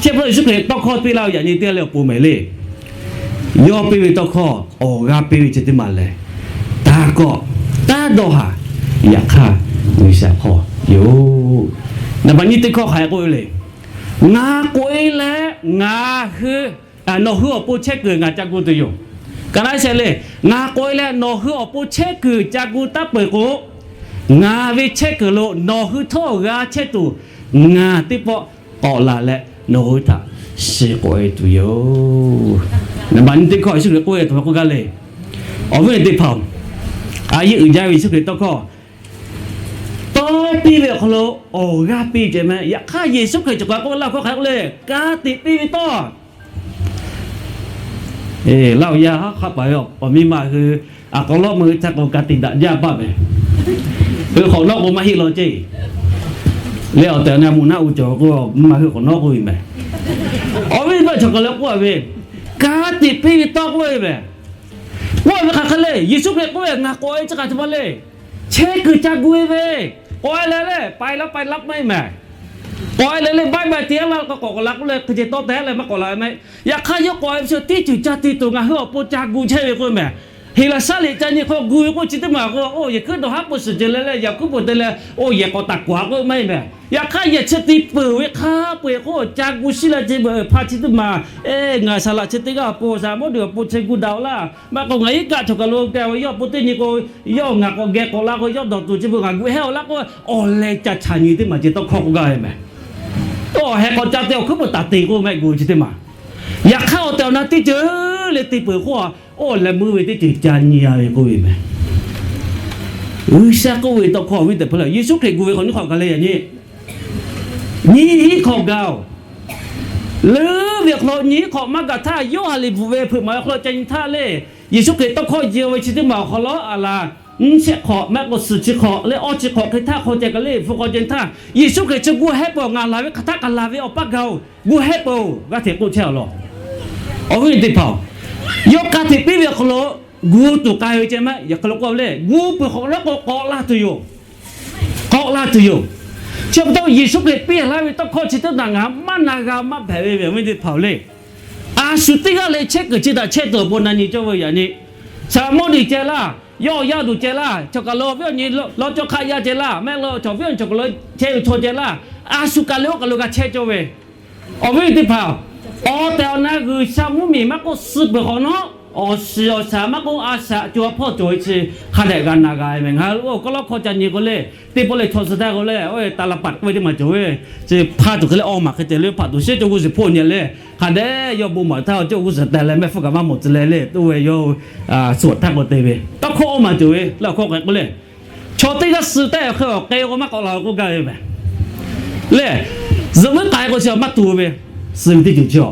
Chi pa taw Yeˍsuˆ Hkriꞈ tawˇ hkawˇ piˇ laˇ ve yaꞈ nyi teˇ g'aˇ leh awˬ pon mehˬ le. Yawˇ piˇ ve tawˇ hkawˇ awˬ g'aˇ piˇ ve chi teˇ maˬ lehˬ, taˇ kawˆ, taˇ dawˇ haˍ. Yaꞈ hk'aˇ G'uiˬsha hk'aw yoˬ. Naˍ baꞈ nyiˇ teˇ hkawˇ hk'aˬ hk'e k'oˆ ve le. Ngaˬ k'oꞈ e leh ngaˬ hui, nawˬ hui awˬ pon chehˇ kuiˬ ngaˬ ca gu tuˬ yoˬ. Ka naˉ shehˍ le, ngaˬ k'oꞈ e leh nawˬ hui awˬ pon chehˇ kuiˬ ca gu taˉ peuˬ k'o, ngaˬ ve chehˇ kuiˬ lo nawˬ hui htawˇ g'a chehˇ tuˬ, ngaˬ teˇ pawˆ k'awꞈ laˬ leh nawˬ hui htaꞈ shiˍ k'oꞈ e tuˬ yoˬ. Naˍ baꞈ nyiˇ teˇ hkawˇ Yeˍsuˆ Hkriꞈ k'oˆ ve htaꞈ k'oˆ gaˇ le. Awˬ viˉ teˇ hpaˍ-oˬ, a yehˉ uiˍ jaˇ ve Yeˍsuˆ Hkriꞈ tawˇ hkawˇ tawˇ piˇ ve awˬ hk'aw lo awˬ g'aˇ piˇ ceh mehˬ. Yaꞈ hk'aˇ Yeˍsuˆ Hkriꞈ cawˬ kaꞈ k'oˆ laˇ hkawˇ hk'aˬ hk'e k'oˆ le, ka tiꞈ piˇ ve tawˇ Laˇ awˬ yaˇ haˉ hk'aˆ paˍ ve awˬ miˇ ma hui, aˬ k'aw lawˉ meuˇ hui htaˇ k'o ka tiꞈ daꞈ jaˇ paˆ mehˬ. Hui hk'awꞈ nawˉ k'o maˇ heˆ law ceˇ. Leh awˬ tehˬ awˬ na mvuhˇ naˆ uˉ cawˬ k'o, mvuhˇ ma hui hk'awꞈ nawˉ k'oˆ ve mehˬ. Awˬ viˉ teˇ hpaˍ chaw kaˬ leh k'oˆ ve, ka tiꞈ piˇ ve tawˇ k'oˆ ve mehˬ. K'oˆ ve hk'aˬ hk'e le, Yeˍsuˆ Hkriꞈ k'oˆ ve, ngaˬ k'awꞈ e chi hk'aˬ hk'e ma le. Chehˇ kuiˬ ca gu e ve, k'awꞈ e leh leh ไปแล้วไปรับ maˇ heˆ mehˬ. K'awꞈ e leh leh บ๊ายบาย te a la k'awꞈ k'awꞈ la k'oˆ leh hk'e ceh tawˇ te leh maˇ k'awꞈ la ve mehˬ. Yaꞈ hk'aˇ yawˇ k'awꞈ e ve chi teˇ ceuˬ ca te tuˬ ngaˬ hui awˬ pon ca gu chehˇ ve k'oˆ ve mehˬ. Heˍlaˍsaˆ liꞈ ca nyi hk'aw gu ve k'oˆ chi teˇ maˬ k'o, oˇ yehˬ hkuiˉ dawˬ haˉ pui suhˍ ceh leh leh yaꞈ hkuiˉ pui te leh, oˇ yehˬ k'awꞈ taˍ k'oˍ a k'oˆ ve maˇ heˆ mehˬ. Yaꞈ hk'aˇ yehˬ chi te peuˬ ve hk'a peu-eˬ k'oˆ ca gu shiˉ leh ceh ve hpaˇ chi teˇ maˬ, ngaˬ saˍ laꞈ chi teˇ g'aˇ awˬ pon saˍ mawˇ deuˬ awˬ pon chi gu daꞈ laˇ. Maˇ k'o ngaˬ iˉ kaˆ chaw kaˬ lo geh ve yawˇ awˬ pon teˇ nyi k'o, yawˇ ngaˬ k'awꞈ geh k'awꞈ la k'o yawˇ dawˬ tuˬ chi beuꞈ ngaˬ gu hehˉ-aw laˇ k'oˆ, awˬ leh ca chaꞈ nyi teˇ maˬ ceh tawˇ hkawˇ k'oˆ gaˇ ve mehˬ. Awˬ heh k'awꞈ ca te awˬ hkuiˉ pui taˍ te k'oˆ mehˆ gu chi teˇ maˬ. Yaꞈ hk'aˇ awˬ tehˬ awˬ na teˇ ceuˬ le te peuˬ k'oˆ, oˇ leh meuˇ ve teˇ ceuˬ ca nyi a ve k'oˆ ve mehˬ. G'uiˬsha k'oˆ ve tawˇ hkawˇ awˬ viˉ teˇ hpaˍ lehˬ, Yeˍsuˆ Hkriꞈ gu ve hk'awꞈ nyiˇ hk'awꞈ gaˬ leh yaꞈ nyi nyiˇ hinˉ hk'awꞈ gaˬ-oˬ. Leuˉ ve awˬ hk'aw lo nyiˇ hinˉ hk'awꞈ maˇ gaˬ htaˇ, Yoˇhanˬ liꞈ bvuhꞈ ve hpeuꞈ maˍ ve awˬ hk'aw lo ca nyi htaˇ le, Yeˍsuˆ Hkriꞈ tawˇ hkawˇ ji ve chi teˇ maˬ awˬ hk'aw lo a laˬ nyiˇ shehˆ hk'awꞈ maˇ k'o suhˍ chi hk'awꞈ leh awˇ chi hk'awꞈ hk'e htaˇ hk'aw ceh kaꞈ le hpu hk'aw ceh htaˇ, Yeˍsuˆ Hkriꞈ chi gu hehˉ peuˬ, ngaˬ laˬ ve hk'aˬ htaˇ kaꞈ laˬ ve awˬ paˇ gaˬ-oˬ, gu hehˉ peuˬ g'aˇ hteꞈ k'oˆ chehˇ-aw law. Awˬ viˉ teˇ hpaˍ-oˬ, yawˇ ka hteꞈ piˇ ve awˬ hk'aw lo gu tuˬ k'ai ve ceh maˇ heˆ. Yaꞈ hk'aˇ lo k'oˆ ve le, gu peuˬ hk'awꞈ nawˉ k'o k'awꞈ la tuˬ yoˬ. K'awꞈ la tuˬ yoˬ. Chi pa taw Yeˍsuˆ Hkriꞈ piˇ laˇ ve tawˇ hkawˇ chi teˇ htaꞈ ngaˬ maˇ na g'a maˇ hpehꞈ ve ve awˬ viˉ teˇ hpaˍ-oˬ le. A shu teˇ g'aˇ leh chehˇ kuiˬ chi htaꞈ chehˇ tuˬ awˬ pon na nyi cawˇ ve yaꞈ nyi, saˍ laꞈ mawˇ deˬ ceh laˇ, yawˇ awˬ yaˇ duˬ ceh laˇ, chaw kaˬ lo awˬ viˉ awˬ nyi law cawˇ hk'aˆ yaˇ ceh laˇ, mehˆ law chaw viˉ awˬ nyi chaw kaˬ lo chehˇ ve chaw ceh laˇ, a shu kaˬ leh oˇ kaˬ lo g'a chehˇ cawˇ ve. Awˬ viˉ teˇ hpaˍ, awˬ tehˬ awˬ na G'uiˬsha mvuhˇmiˬ maˇ k'oˆ, suh peuˬ hk'awꞈ nawˉ, awˬ shiˍ awˬ shaˍ maˇ k'oˆ, a shaꞈ co a hpawˇ cawˬ ve chi hk'a dehꞈ g'a na g'a ve mehˬ. Ngaˬ hui oˇ k'aw lawˉ hkawˇ ca nyi k'o le, teˇ pawˆ leh chaw suh taˇ k'o le, oˇ taˍ laˍ paˍ k'oˆ ve teˇ maˬ cawˬ ve, chi hpaˇ tuˬ hk'e leh awˇ maˬ hk'e te le, hpaꞈ tuˬ sheˉ cawˇ g'uˇ suhˍ hpawˇ nyi leh, hk'a dehꞈ yawˇ bon maˍ htaˇ cawˇ g'uˇ suhˍ teh leh mehˆ hpfuhˇ kaꞈ maˇ mawˬ tcuh leh le, oˇ ve yawˇ suhˍ taˇ k'o te ve tawˇ hkawˇ awˇ maˬ cawˬ ve le. Awˬ hkawˇ k'ai k'oˆ le, chaw teˇ g'aˇ suh tehꞈ hk'e awˬ k'ai k'o maˇ k'awꞈ la k'oˆ gaˇ ve mehˬ. Le, zuhꞈ vuiˉ k'ai k'o chi maˇ tu ve, suh ve teˇ ceuˬ chi-a.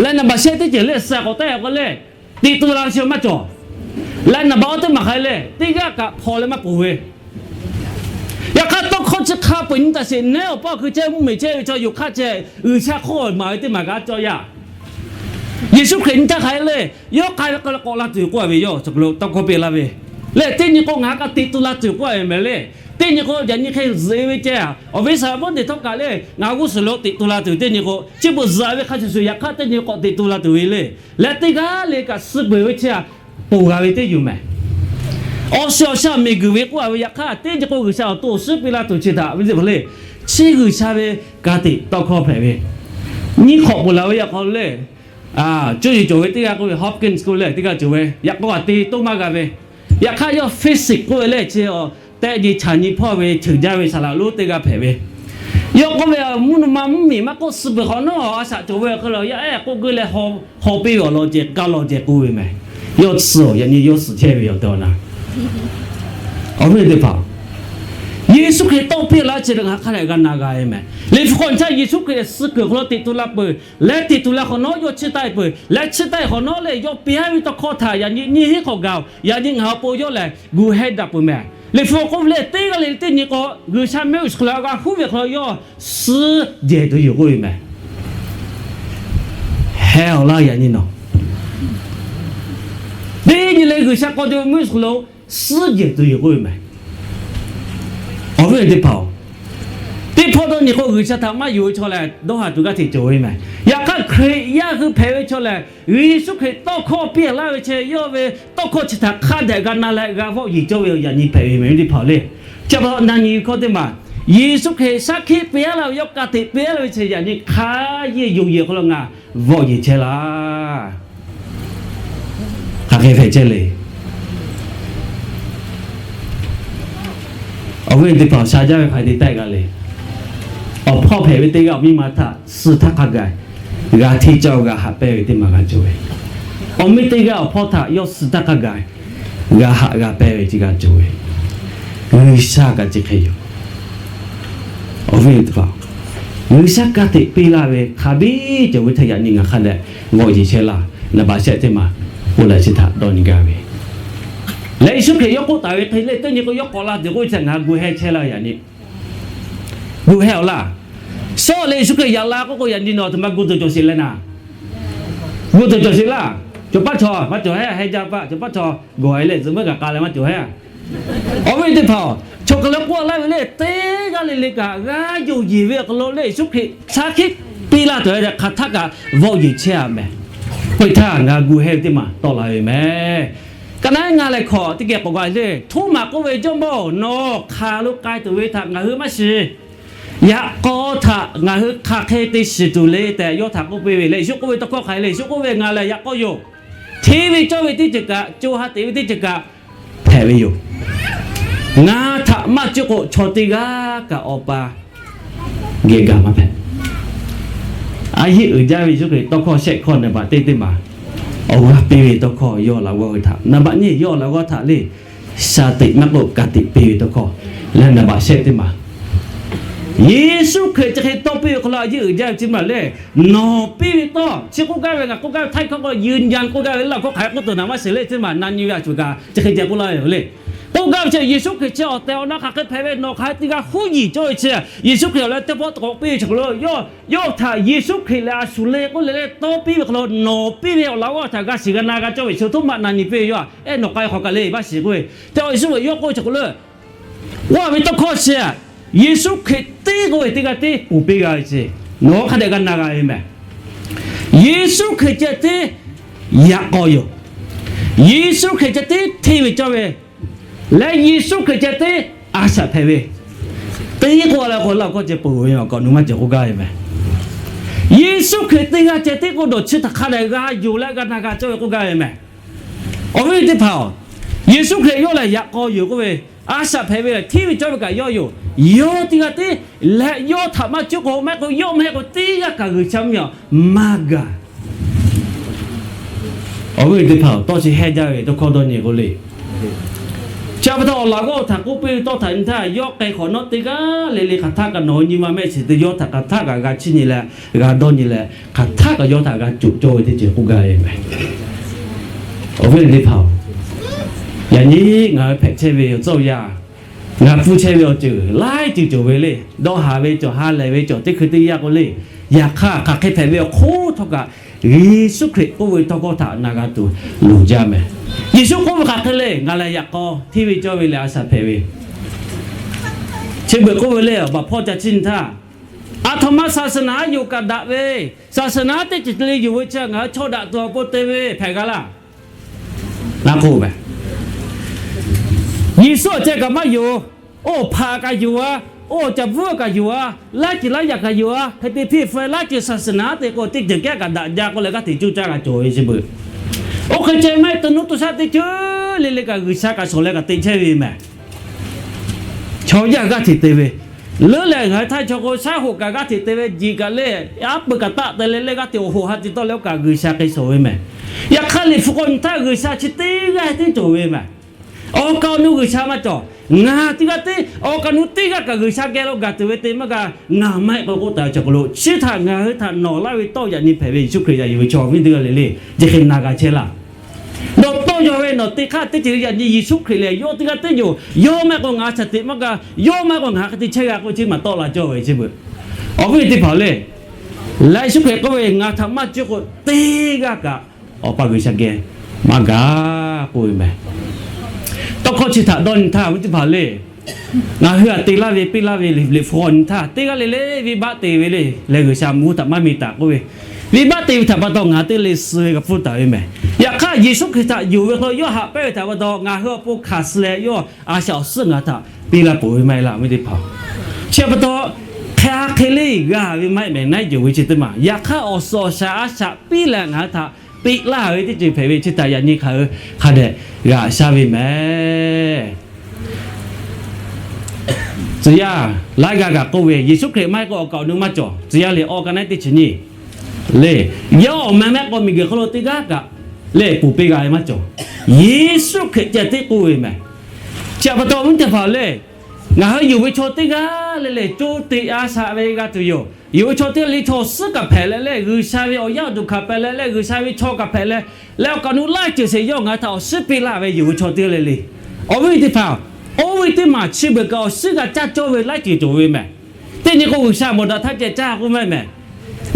Leh naˍ baˬ shehˆ teˇ ceuˬ le, suh k'awꞈ tehꞈ k'o le, teꞈ tu la ve chi maˇ cawˬ. Leh naˍ baˬ awˇ teˇ maˬ hk'aˬ hk'e le, teˇ g'aˇ kaꞈ hpaw leh maˇ ponˬ ve. Yaꞈ hk'aˇ tawˇ hkawˇ chi hk'a peu-eˬ nyi taˍ sheˍ, nehˉ awˬ paˇ hkui chehˇ mvuhˇmiˬ chehˇ ve chaw yoˬ hk'aˇ ceh, G'uiˬsha hk'oˆ maˍ ve teˇ maˬ g'a cawˇ yaˇ. Yeˍsuˆ Hkriꞈ nyi htaˇ hk'aˬ hk'e le, yawˇ k'ai ve k'o leh k'awꞈ la tuˬ yoˬ k'oˆ ve, yawˇ chaw kaˬ lo tawˇ hkawˇ piˇ laˇ ve. Leh teˇ nyi k'o ngaˬ kaꞈ teꞈ tu la tuˬ k'oˆ ve mehˬ le. Teˇ nyi k'o yaꞈ nyi hk'e zuhꞈ e ve ceh, awˬ viˉ saˍ laꞈ mawˇ deˬ htawˇ kaꞈ le, ngaˬ g'uˇ suhˍ lo teꞈ tu la tuˬ teˇ nyi k'o, chi beuꞈ zuhꞈ ve hk'a shuˍ shuˍ, yaꞈ hk'aˇ teˇ nyi k'awꞈ teꞈ tu la tuˬ ve le. Leh teˇ g'aˇ le kaꞈ suh peuˬ ve chi-a, ponˬ g'a ve teˇ yoˬ mehˬ. Awˬ shiˍ awˬ shaˍ miˬguiˬ ve k'oˆ a ve yaꞈ hk'aˇ, teˇ nyi k'o G'uiˬsha awˬ to awˬ suhˉ piˇ laˇ tuˬ chi htaꞈ ve le, chi G'uiˬsha ve ka tiꞈ tawˇ hkawˇ hpehꞈ ve. Nyiˇ hk'awꞈ ponˬ laˬ ve yaꞈ k'aw le, cuˇ yiˍ cawˬ ve teˇ g'aˇ k'oˆ ve Hopkins k'oˆ leh teˇ g'aˇ cawˬ ve, yaꞈ k'aw a te toˇ maˇ g'a ve. Yaꞈ hk'aˇ yawˇ physics k'oˆ ve le, chi tehˆ nyi chaꞈ nyi hpawˇ ve cheuˬ jaˇ ve saˍ laꞈ lonˉ teˇ g'aˇ hpehꞈ ve. Yawˇ k'oˆ ve, mvuhˇ naw ma mvuhˇmiˬ maˇ k'oˆ, suh peuˬ hk'awꞈ nawˉ a shaꞈ cawˬ ve awˬ hk'e le, yaˇ ehˉ k'oˆ geuˆ leh haw piˇ ve awˬ lawn ceh, kaˇ lawn ceh k'oˆ ve mehˬ. Yawˇ suh-oˬ, yaꞈ nyi yawˇ suhˍ chehˇ ve yoˬ tehꞈ na. Awˬ viˉ teˇ hpaˍ, Yeˍsuˆ Hkriꞈ tawˇ piˇ laˇ chi lehˬ, ngaˬ hk'a dehꞈ g'a na g'a ve mehˍ. Liꞈ hpu hk'aw nyi htaˇ, Yeˍsuˆ Hkriꞈ suh kuiˬ awˬ hk'aw lo teꞈ tu la peuˬ leh, teꞈ tu la hk'awꞈ nawˉ yawˇ chiˇ taˆ e peuˬ leh, chiˇ taˆ e hk'awꞈ nawˉ lehˬ, yawˇ piˇ laˇ ve tawˇ hkawˇ htaꞈ yaꞈ nyi nyiˇ hinˉ hk'awꞈ gaˬ-oˬ. Yaꞈ nyi ngaˬ awˬ pon yawˇ lehˬ gu heh daꞈ peuˬ mehˍ. Liꞈ hpu k'oˆ ve lehˬ, teˇ g'aˇ le le teˇ nyi k'o, G'uiˬsha mehˆ g'uˇ suhˍ hk'aw lo g'a huˉ ve hk'aw lo yawˇ suhˉ jehˬ tuˬ yoˬ k'oˆ ve mehˍ. Heh awˬ laˇ yaꞈ nyi nawˬ, teˇ nyi le G'uiˬsha k'aw cawˬ ve mehˆ g'uˇ suhˍ hk'aw lo suhˉ jehˬ tuˬ yoˬ k'oˆ ve mehˍ. Awˬ viˉ teˇ hpaˍ-oˬ, teˇ hpawˇ dawˇ nyi k'o, G'uiˬsha htaꞈ maˇ yonˍ ve chaw lehˬ, dawˇ haˍ tuˬ g'aˇ hteꞈ cawˬ ve mehˍ. Yaꞈ hk'aˇ, Hkriꞈ yaˇ hui hpehꞈ ve chaw lehˬ, Yeˍsuˆ Hkriꞈ tawˇ hkawˇ piˇ laˇ ve chi, yawˇ ve tawˇ hkawˇ chi htaꞈ hk'a dehꞈ g'a na leh g'a vawˆ yeˬ cawˇ ve yaꞈ nyi hpehꞈ ve mehˍ ve teˇ hpaˍ-oˬ le. Chi pa taw na nyi ve hkawˇ teˇ maˬ, Yeˍsuˆ Hkriꞈ shaˉ hkiˆ piˇ laˇ ve, yawˇ ka tiꞈ piˇ laˇ ve chi yaꞈ nyi hk'a yeˇ yonˍ yeˬ hk'aw lo ngaˬ vawˆ yeˬ chehˇ laˇ. Hk'aˬ hk'e hpehꞈ chehˇ le. Awˬ viˉ teˇ hpaˍ, sha jaˇ ve hk'aˬ hk'e te taˆ e g'a le. Awˬ hpawˇ hpehꞈ ve teˇ g'aˇ awˬ miˇ ma htaꞈ suh htaˇ hk'a gaˬ g'a hteˇ cawˇ g'a haꞈ pehnˇ ve teˇ maˬ g'a cawˬ ve. Awˬ miˇ teˇ g'aˇ awˬ hpawˇ htaꞈ yawˇ suh htaˇ hk'a gaˬ g'a haꞈ g'a pehnˇ ve chi g'a cawˬ ve. G'uiˬsha kaꞈ chi hk'e yoˬ. Awˬ viˉ teˇ hpaˍ, G'uiˬsha ka tiꞈ piˇ laˇ ve hk'a biˇ cawˬ ve htaꞈ yaꞈ nyi ngaˬ hk'a dehꞈ vawˆ yeˬ chehˇ laˇ. Nanˇ baˬ shehˆ teˇ maˬ k'oˆ leh chi htaꞈ dawˇ nyi gaˇ ve, leh Yeˍsuˆ Hkriꞈ yawˇ k'oˆ taˍ ve hk'e le, teˇ nyi k'o yawˇ k'awꞈ la tuˬ k'oˆ ve htaꞈ ngaˬ hui gu heh chehˇ laˇ yaꞈ nyi. Gu heh awˬ laˇ. Sawˉ leh Yeˍsuˆ Hkriꞈ yaꞈ la k'oˆ k'o, yaꞈ nyi nawˬ htaꞈ maˇ gu tuˬ cawˬ sheˍ leh naˍ, gu tuˬ cawˬ sheˍ laˇ. Cawˬ paˇ chaw maˇ cawˬ heh, heh jaˇ paˇ, cawˬ paˇ chaw gawˬ e leh zuhꞈ meuˇ kaꞈ k'a leh maˇ cawˬ heh. Awˬ viˉ teˇ hpaˍ-oˬ, chaw hk'aˬ leh k'oˆ laˇ ve le, teˇ g'aˇ le le kaꞈ g'a yonˍ yeˬ ve awˬ hk'aw lo le, Yeˍsuˆ Hkriꞈ shaˉ hkiˆ piˇ laˇ tuˬ ve hk'aˬ htaˆ kaꞈ vawˆ yeˬ chehˇ a mehˍ. K'oˆ htaˇ ngaˬ gu heh ve teˇ maˬ tawˆ la ve mehˍ. Ka naˉ ngaˬ lehˬ hk'awꞈ teˇ geh k'awꞈ g'a le, Htoˉmaꞈ k'oˆ ve, Jawˇmawˇ-oˬ, nawˬ hk'aˬ lo k'ai tuˬ ve htaꞈ ngaˬ hui maˇ shiˍ. Yaꞈ k'aw htaꞈ ngaˬ hui hk'aˬ hk'e te shiˍ tuˬ le tehꞈ yawˇ htaꞈ k'oˆ piˇ ve le. Yeˍsuˆ k'oˆ ve tawˇ hkawˇ hk'aˬ hk'e le. Yeˍsuˆ k'oˆ ve, Ngaˬ lehˬ yaꞈ k'aw yoˬ. Hteˇ ve cawˇ ve teˇ ceuˬ kaꞈ, co ha teꞈ ve teˇ ceuˬ kaꞈ hpehꞈ ve yoˬ. Ngaˬ htaꞈ maˇ cuˇ k'o, chaw teˇ g'aˇ kaꞈ Awˬ pa geh gaˬ maˇ hpehꞈ. A yeˇ uiˍ jaˇ ve Yeˍsuˆ Hkriꞈ tawˇ hkawˇ shehˆ hkawˇ nanˇ baˬ teˇ teˇ maˬ, awˬ g'aˇ piˇ ve tawˇ hkawˇ yawˇ laꞈ g'awˇ hui htaꞈ, nanˇ baˬ nyiˇ yawˇ laꞈ g'awˇ htaꞈ le, shaˍ teꞈ maˇ k'oˆ ka tiꞈ piˇ ve tawˇ hkawˇ leh, nanˇ baˬ shehˆ teˇ maˬ, Yeˍsuˆ Hkriꞈ chi hk'e tawˇ piˇ ve hk'aw lo a yeˇ uiˍ jaˇ ve chi maˬ le, nawˬ piˇ ve tawˇ chi k'oˆ gaˇ ve, ngaˬ k'oˆ gaˇ ve htaˇ hkawˇ k'o, yun yan k'oˆ gaˇ ve laˇ hkawˇ hk'aˬ hk'e k'oˆ tuˬ naˍ maˇ shiˍ le. Chi maˬ na nyi ve a shuˍ kaꞈ chi hk'e ceh k'oˆ laˇ ve le. K'oˆ gaˇ ve chi, Yeˍsuˆ Hkriꞈ chi awˬ tehˬ awˬ na hk'aˬ hk'e hpehꞈ ve, nawˬ hk'aˬ hk'e teˇ g'aˇ huˉ yiˍ cawˇ ve chi, Yeˍsuˆ Hkriꞈ awˬ leh teˇ pawˆ k'awꞈ piˇ ve chi hk'aw lo yawˇ, yawˇ htaꞈ Yeˍsuˆ Hkriꞈ lehˬ a shuˍ le k'oˆ le le tawˇ piˇ ve hk'aw lo, nawˬ piˇ ve awˬ laꞈ g'awˇ htaꞈ g'a shiˍ g'a na g'a cawˇ ve chi Htoˉmaꞈ na nyi piˇ ve yoˬ. Ehˉ, nawˬ k'ai hk'awꞈ kaꞈ le, maˇ shiˍ k'oˆ ve. Te Yeˍsuˆ ve yawˇ k'oˆ ve chi hk'aw lo, k'oˆ ve tawˇ hkawˇ chi, Yeˍsuˆ Hkriꞈ teˇ k'oˆ ve teˇ g'aˇ tiˉ ponˬ piˇ g'a ve chi, nawˬ hk'a dehꞈ g'a na g'a ve mehˍ. Yeˍsuˆ Hkriꞈ ceh tiˉ yaꞈ k'aw yoˬ. Yeˍsuˆ Hkriꞈ ceh tiˉ hteˇ ve cawˇ ve leh, Yeˍsuˆ Hkriꞈ ceh tiˉ a shaꞈ hpehꞈ ve, teˇ k'oˆ leh k'o laˇ kawˇ ceh ponˬ ve awˬ kaꞈ nawˬ maˇ cawˬ k'oˆ gaˇ ve mehˍ. Yeˍsuˆ Hkriꞈ teˇ g'aˇ ceh tiˉ k'o, nawˬ chi htaꞈ hk'a dehꞈ g'a yonˍ leh g'a na g'a cawˇ ve k'oˆ gaˇ ve mehˍ. Awˬ viˉ teˇ hpaˍ-oˬ, Yeˍsuˆ Hkriꞈ yawˇ lehˬ yaꞈ k'aw yoˬ k'oˆ ve, a shaꞈ hpehꞈ ve lehˬ, hteˇ ve cawˇ ve kaꞈ yawˇ yoˬ. Yawˇ teˇ g'aˇ tiˉ leh, yawˇ htaꞈ maˇ cuˇ k'o, maˇ heˆ k'o yawˇ maˇ heˆ k'o teˇ g'aˇ kaꞈ G'uiˬsha mvuhˇ miˬ maˇ gaˬ. Awˬ viˉ teˇ hpaˍ-oˬ, tawˇ chi heh jaˇ ve tawˇ hkawˇ dawˇ nyi k'o le. Chi pa taw awˬ laꞈ g'awˇ htaꞈ k'oˆ piˇ ve tawˇ htaꞈ nyi htaˇ, yawˇ k'ai hk'awꞈ nawˉ teˇ g'aˇ le le hk'aˬ htaˆ kaꞈ nawˬ hui nyi ma mehˆ shiˍ te yawˇ htaꞈ hk'aˬ htaˆ kaꞈ g'a chiˇ nyi leh, g'a dawˇ nyi leh, hk'aˬ htaˆ kaꞈ yawˇ htaꞈ g'a coˬ cawˇ ve teˇ ceuˬ k'oˆ gaˇ ve mehˍ. Awˬ viˉ teˇ hpaˍ-oˬ, yaꞈ nyi ngaˬ hui hpehꞈ chehˇ ve awˬ tcuhˇ awˬ yanˇ, ngaˬ pfuhˇ chehˇ ve awˬ ceuˬ laiˉ ceuˬ cawˬ ve le. Dawˇ haˍ ve cawˬ, ha lehˬ ve cawˬ, teˇ hkui teˇ yanˇ k'o le. Yaꞈ hk'aˇ hk'aˬ hk'e hpehꞈ ve awˬ hk'oˆ htawˇ kaꞈ, Yeˍsuˆ Hkriꞈ k'oˆ ve tawˇ hkawˇ htaꞈ na g'a tuˬ loˍ jaˇ mehˍ. Yeˍsuˆ k'oˆ ve hk'aˬ hk'e le, ngaˬ lehˬ yaꞈ k'aw, hteˇ ve cawˇ ve lehˬ a shaꞈ hpehꞈ ve, chi beuꞈ k'oˆ ve le, baˬ hpawˇ ca chiˇ nyi htaˇ, aˬ htoꞈ ma saˍsaˍnaˍ yoˬ kaꞈ daꞈ ve, saˍsaˍnaˍ teˇ ceuˬ le yoˬ ve chi ngaˬ hui chaw daꞈ tuˬ awˬ pon te ve hpehꞈ g'a laˇ. Yeˍsuˆ awˬ ceh kaꞈ maˇ yoˬ. Oˇ hpaꞈ kaꞈ yoˬ a, oˇ caˍ bvuhˉ kaꞈ yoˬ a, laˇ ceuˬ laˇ yaꞈ kaꞈ yoˬ a, hk'e te hpiˇ hpfuhˇ laˇ ceuˬ saˍsaˍnaˍ te k'o teˇ ceuˬ kehˉ kaꞈ daꞈ jaˇ k'oˆ leh g'aˇ hteꞈ cuˇ caˇ g'a cawˬ ve chi beuꞈ. Oˇ hk'e ceh maˇ heˆ, te nuˇ to shaˆ teˇ ceuˬ le le kaꞈ G'uiˬsha kaꞈ shawˍ leh kaꞈ te chehˇ ve mehˍ. Chaw yaˇ g'aˇ hteꞈ te ve, leuˉ leh ngaˬ hui htaˇ chaw k'o shaˉ hoꞈ kaꞈ g'aˇ hteꞈ te ve, jiꞈ kaꞈ le, aˉ pui kaꞈ taˆ te leh leh g'aˇ hteꞈ awˬ hoꞈ ha te tawˆ leh oˇ kaꞈ G'uiˬsha hk'e shawˍ ve mehˍ. Yaꞈ hk'aˇ Liꞈ hpu k'awꞈ nyi htaˇ G'uiˬsha chi teˇ g'aˇ tiˉ cawˬ ve mehˍ. Awˬ kaˍ awˬ nu G'uiˬsha maˇ cawˬ. Ngaˬ teˇ g'aˇ tiˉ awˬ kaˍ awˬ nu teˇ g'aˇ kaꞈ G'uiˬsha geh lo gaˬ tuˬ ve te maˇ g'a. Ngaˬ maˇ heˆ k'o k'oˆ taˍ ve chaw hk'aw lo chi htaꞈ ngaˬ hui htaꞈ nawˬ laˇ ve tawˇ yaꞈ nyi hpehꞈ ve Yeˍsuˆ Hkriꞈ yaꞈ yuˬ ve chaw awˬ viˉ teˇ g'aˇ le le, chi hk'e na g'a chehˇ laˇ. Nawˬ tawˇ yaw ve nawˬ te hk'aˇ teˇ ceuˬ yaꞈ nyi Yeˍsuˆ Hkriꞈ lehˬ yawˇ teˇ g'aˇ tiˉ yoˬ. Yawˇ maˇ heˆ k'o ngaˬ shaˍ teꞈ maˇ g'a, yawˇ maˇ heˆ k'o ngaˬ hk'e te chehˇ g'a k'oˆ ve chi maˬ tawˆ la cawˇ ve chi beuꞈ. Awˬ viˉ teˇ hpaˍ le, leh Yeˍsuˆ Hkriꞈ k'oˆ ve, Ngaˬ htaꞈ maˇ cuˇ k'o teˇ g'aˇ kaꞈ Awˬ pa G'uiˬsha geh maˇ gaˬ k'oˆ ve meh. Tawˇ hkawˇ chi htaꞈ dawˇ nyi htaˇ awˬ viˉ teˇ hpaˍ le, ngaˬ hui htaꞈ te laˇ ve piˇ laˇ ve Liꞈ hpu k'awꞈ nyi htaˇ teˇ g'aˇ le le venˇbaˆ te ve le, leh G'uiˬsha mvuhˇ htaꞈ maˇ mi taˍ k'oˆ ve, venˇbaˆ te ve htaꞈ pa taw ngaˬ hui teˇ g'aˇ le suh ve g'a pfuhˇ taˍ ve meh. Yaꞈ hk'aˇ Yeˍsuˆ Hkriꞈ htaꞈ yonˍ ve hk'aw lo yawˇ haꞈ pehnˇ ve htaꞈ pa taw ngaˬ hui awˬ pon hkanˍ suh leh yawˇ a shaꞈ awˬ suhˉ ngaˬ hui htaꞈ piˇ laˇ peuˬ ve maˇ heˆ laˇ awˬ viˉ teˇ hpaˍ. Chi pa taw hk'e hk'e le g'a ve maˇ heˆ meh, naˉ yonˍ ve chi teˇ maˬ. Yaꞈ hk'aˇ awˬ suhˍ awˬ shaˍ a shaꞈ piˇ leh ngaˬ hui htaꞈ peꞈ laˇ ve teˇ ceuˬ hpehꞈ ve chi htaꞈ yaꞈ nyi hk'aˬ hui hk'a dehꞈ g'aꞈ shaˉ ve meh. Tcuh yaˇ laiˉ g'aˇ kaꞈ k'oˆ ve, Yeˍsuˆ Hkriꞈ maˇ heˆ k'o awˬ kaˍ awˬ nu maˇ cawˬ. Tcuh yaˇ le awˬ ka naˉ teˇ chi nyi le, yawˇ awˬ meh mehˆ k'aw miˬguiˬ hk'aw lo teˇ g'aˇ kaꞈ le ponˬ piˇ g'a ve maˇ cawˬ. Yeˍsuˆ Hkriꞈ ceh tiˉ k'oˆ ve meh. Chi pa taw awˬ viˉ teˇ hpaˍ le, ngaˬ hui yonˍ ve chaw teˇ g'aˇ le le co teꞈ a shaꞈ ve g'a tuˬ yoˬ. Yonˍ ve chaw teˇ g'aˇ le chaw awˬ suhˉ kaꞈ hpehꞈ leh leh G'uiˬsha ve awˬ yaˇ awˬ duˬ hkanˍ hpehꞈ leh leh G'uiˬsha ve chaw kaꞈ hpehꞈ leh, leh awˬ kaˍ awˬ nu laiˉ ceuˬ sheˍ yawˇ ngaˬ hui htaꞈ awˬ suhˉ piˇ laˇ ve yonˍ ve chaw teˇ g'aˇ le le. Awˬ viˉ teˇ hpaˍ, oˇ ve teˇ maˬ chi beuꞈ kaꞈ awˬ suhˉ g'a caˇ cawˇ ve laiˉ ceuˬ cawˬ ve meh. Teˇ nyi k'o G'uiˬsha mawˬ daꞈ htaˇ ceh caˇ k'oˆ mehˆ meh.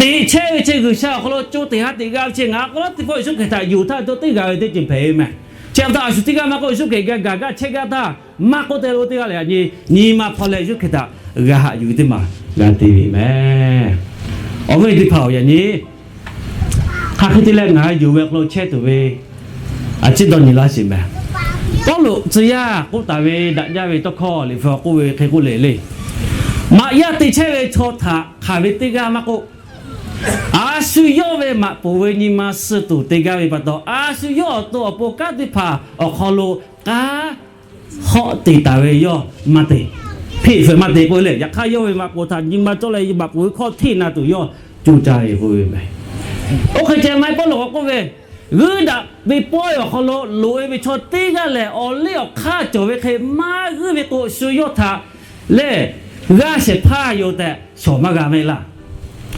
Teꞈ chehˇ ve chi G'uiˬsha awˬ hk'aw lo co teꞈ ha teꞈ g'a ve chi ngaˬ hui k'o laˇ teˇ pawˆ Yeˍsuˆ Hkriꞈ htaꞈ yonˍ htaˇ co teꞈ g'a ve teˇ ceuˬ hpehꞈ ve meh. Chi pa taw a shu teˇ g'aˇ maˇ k'oˆ Yeˍsuˆ Hkriꞈ geh gaˬ gaˇ chehˇ gaˇ htaˇ maˇ k'oˆ te lo teˇ g'aˇ le yaꞈ nyi nyi ma hpaw leh Yeˍsuˆ Hkriꞈ htaꞈ g'a haꞈ yuˬ ve teˇ maˬ g'a te ve meh. Awˬ viˉ teˇ hpaˍ-oˬ, yaꞈ nyi hk'aˬ hk'e te leh ngaˬ hui yonˍ ve awˬ hk'aw lo chehˇ tuˬ ve a ciˉ dawˇ nyi laˇ sheˍ meh. Pawˇluꞈ tcuh yaˇ k'oˆ taˍ ve daꞈ jaˇ ve tawˇ hkawˇ Liꞈ hpu k'oˆ ve hk'e k'oˆ le le, maꞈ yaˇ te chehˇ ve chaw htaꞈ hk'aˬ ve teˇ g'aˇ maˇ k'oˆ, a shu yawˇ ve maꞈ poˍ ve nyi ma suh tuˬ te gaˇ ve pa taw, a shu yawˇ awˬ to awˬ pon kanˉ teˇ hpaˍ awˬ hk'aw lo k'aˉ hawˆ te taˍ ve yawˇ maˇ te. Hpeꞈ fuiˍ maˇ te k'oˆ le. Yaꞈ hk'aˇ yawˇ ve maꞈ poˍ htaꞈ nyi ma cawˇ leh maꞈ poˍ ve hkawˇ hteˇ na tuˬ yawˇ co caˇ ve k'oˆ ve meh. Oˇ hk'e ceh maˇ heˆ Pawˇluꞈ k'awꞈ k'oˆ ve, g'uiˇ daꞈ ve pawehˇ awˬ hk'aw lo loꞈ-e ve chaw teˇ g'aˇ lehˬ, awˬ liˇ awˬ hk'aˇ cawˬ ve hk'e maˇ g'uiˇ ve k'o, shu yawˇ htaꞈ lehˬ g'aˇ shehˍ hpaˇ yoˬ tehꞈ shawˍ maˇ g'a meh laˇ.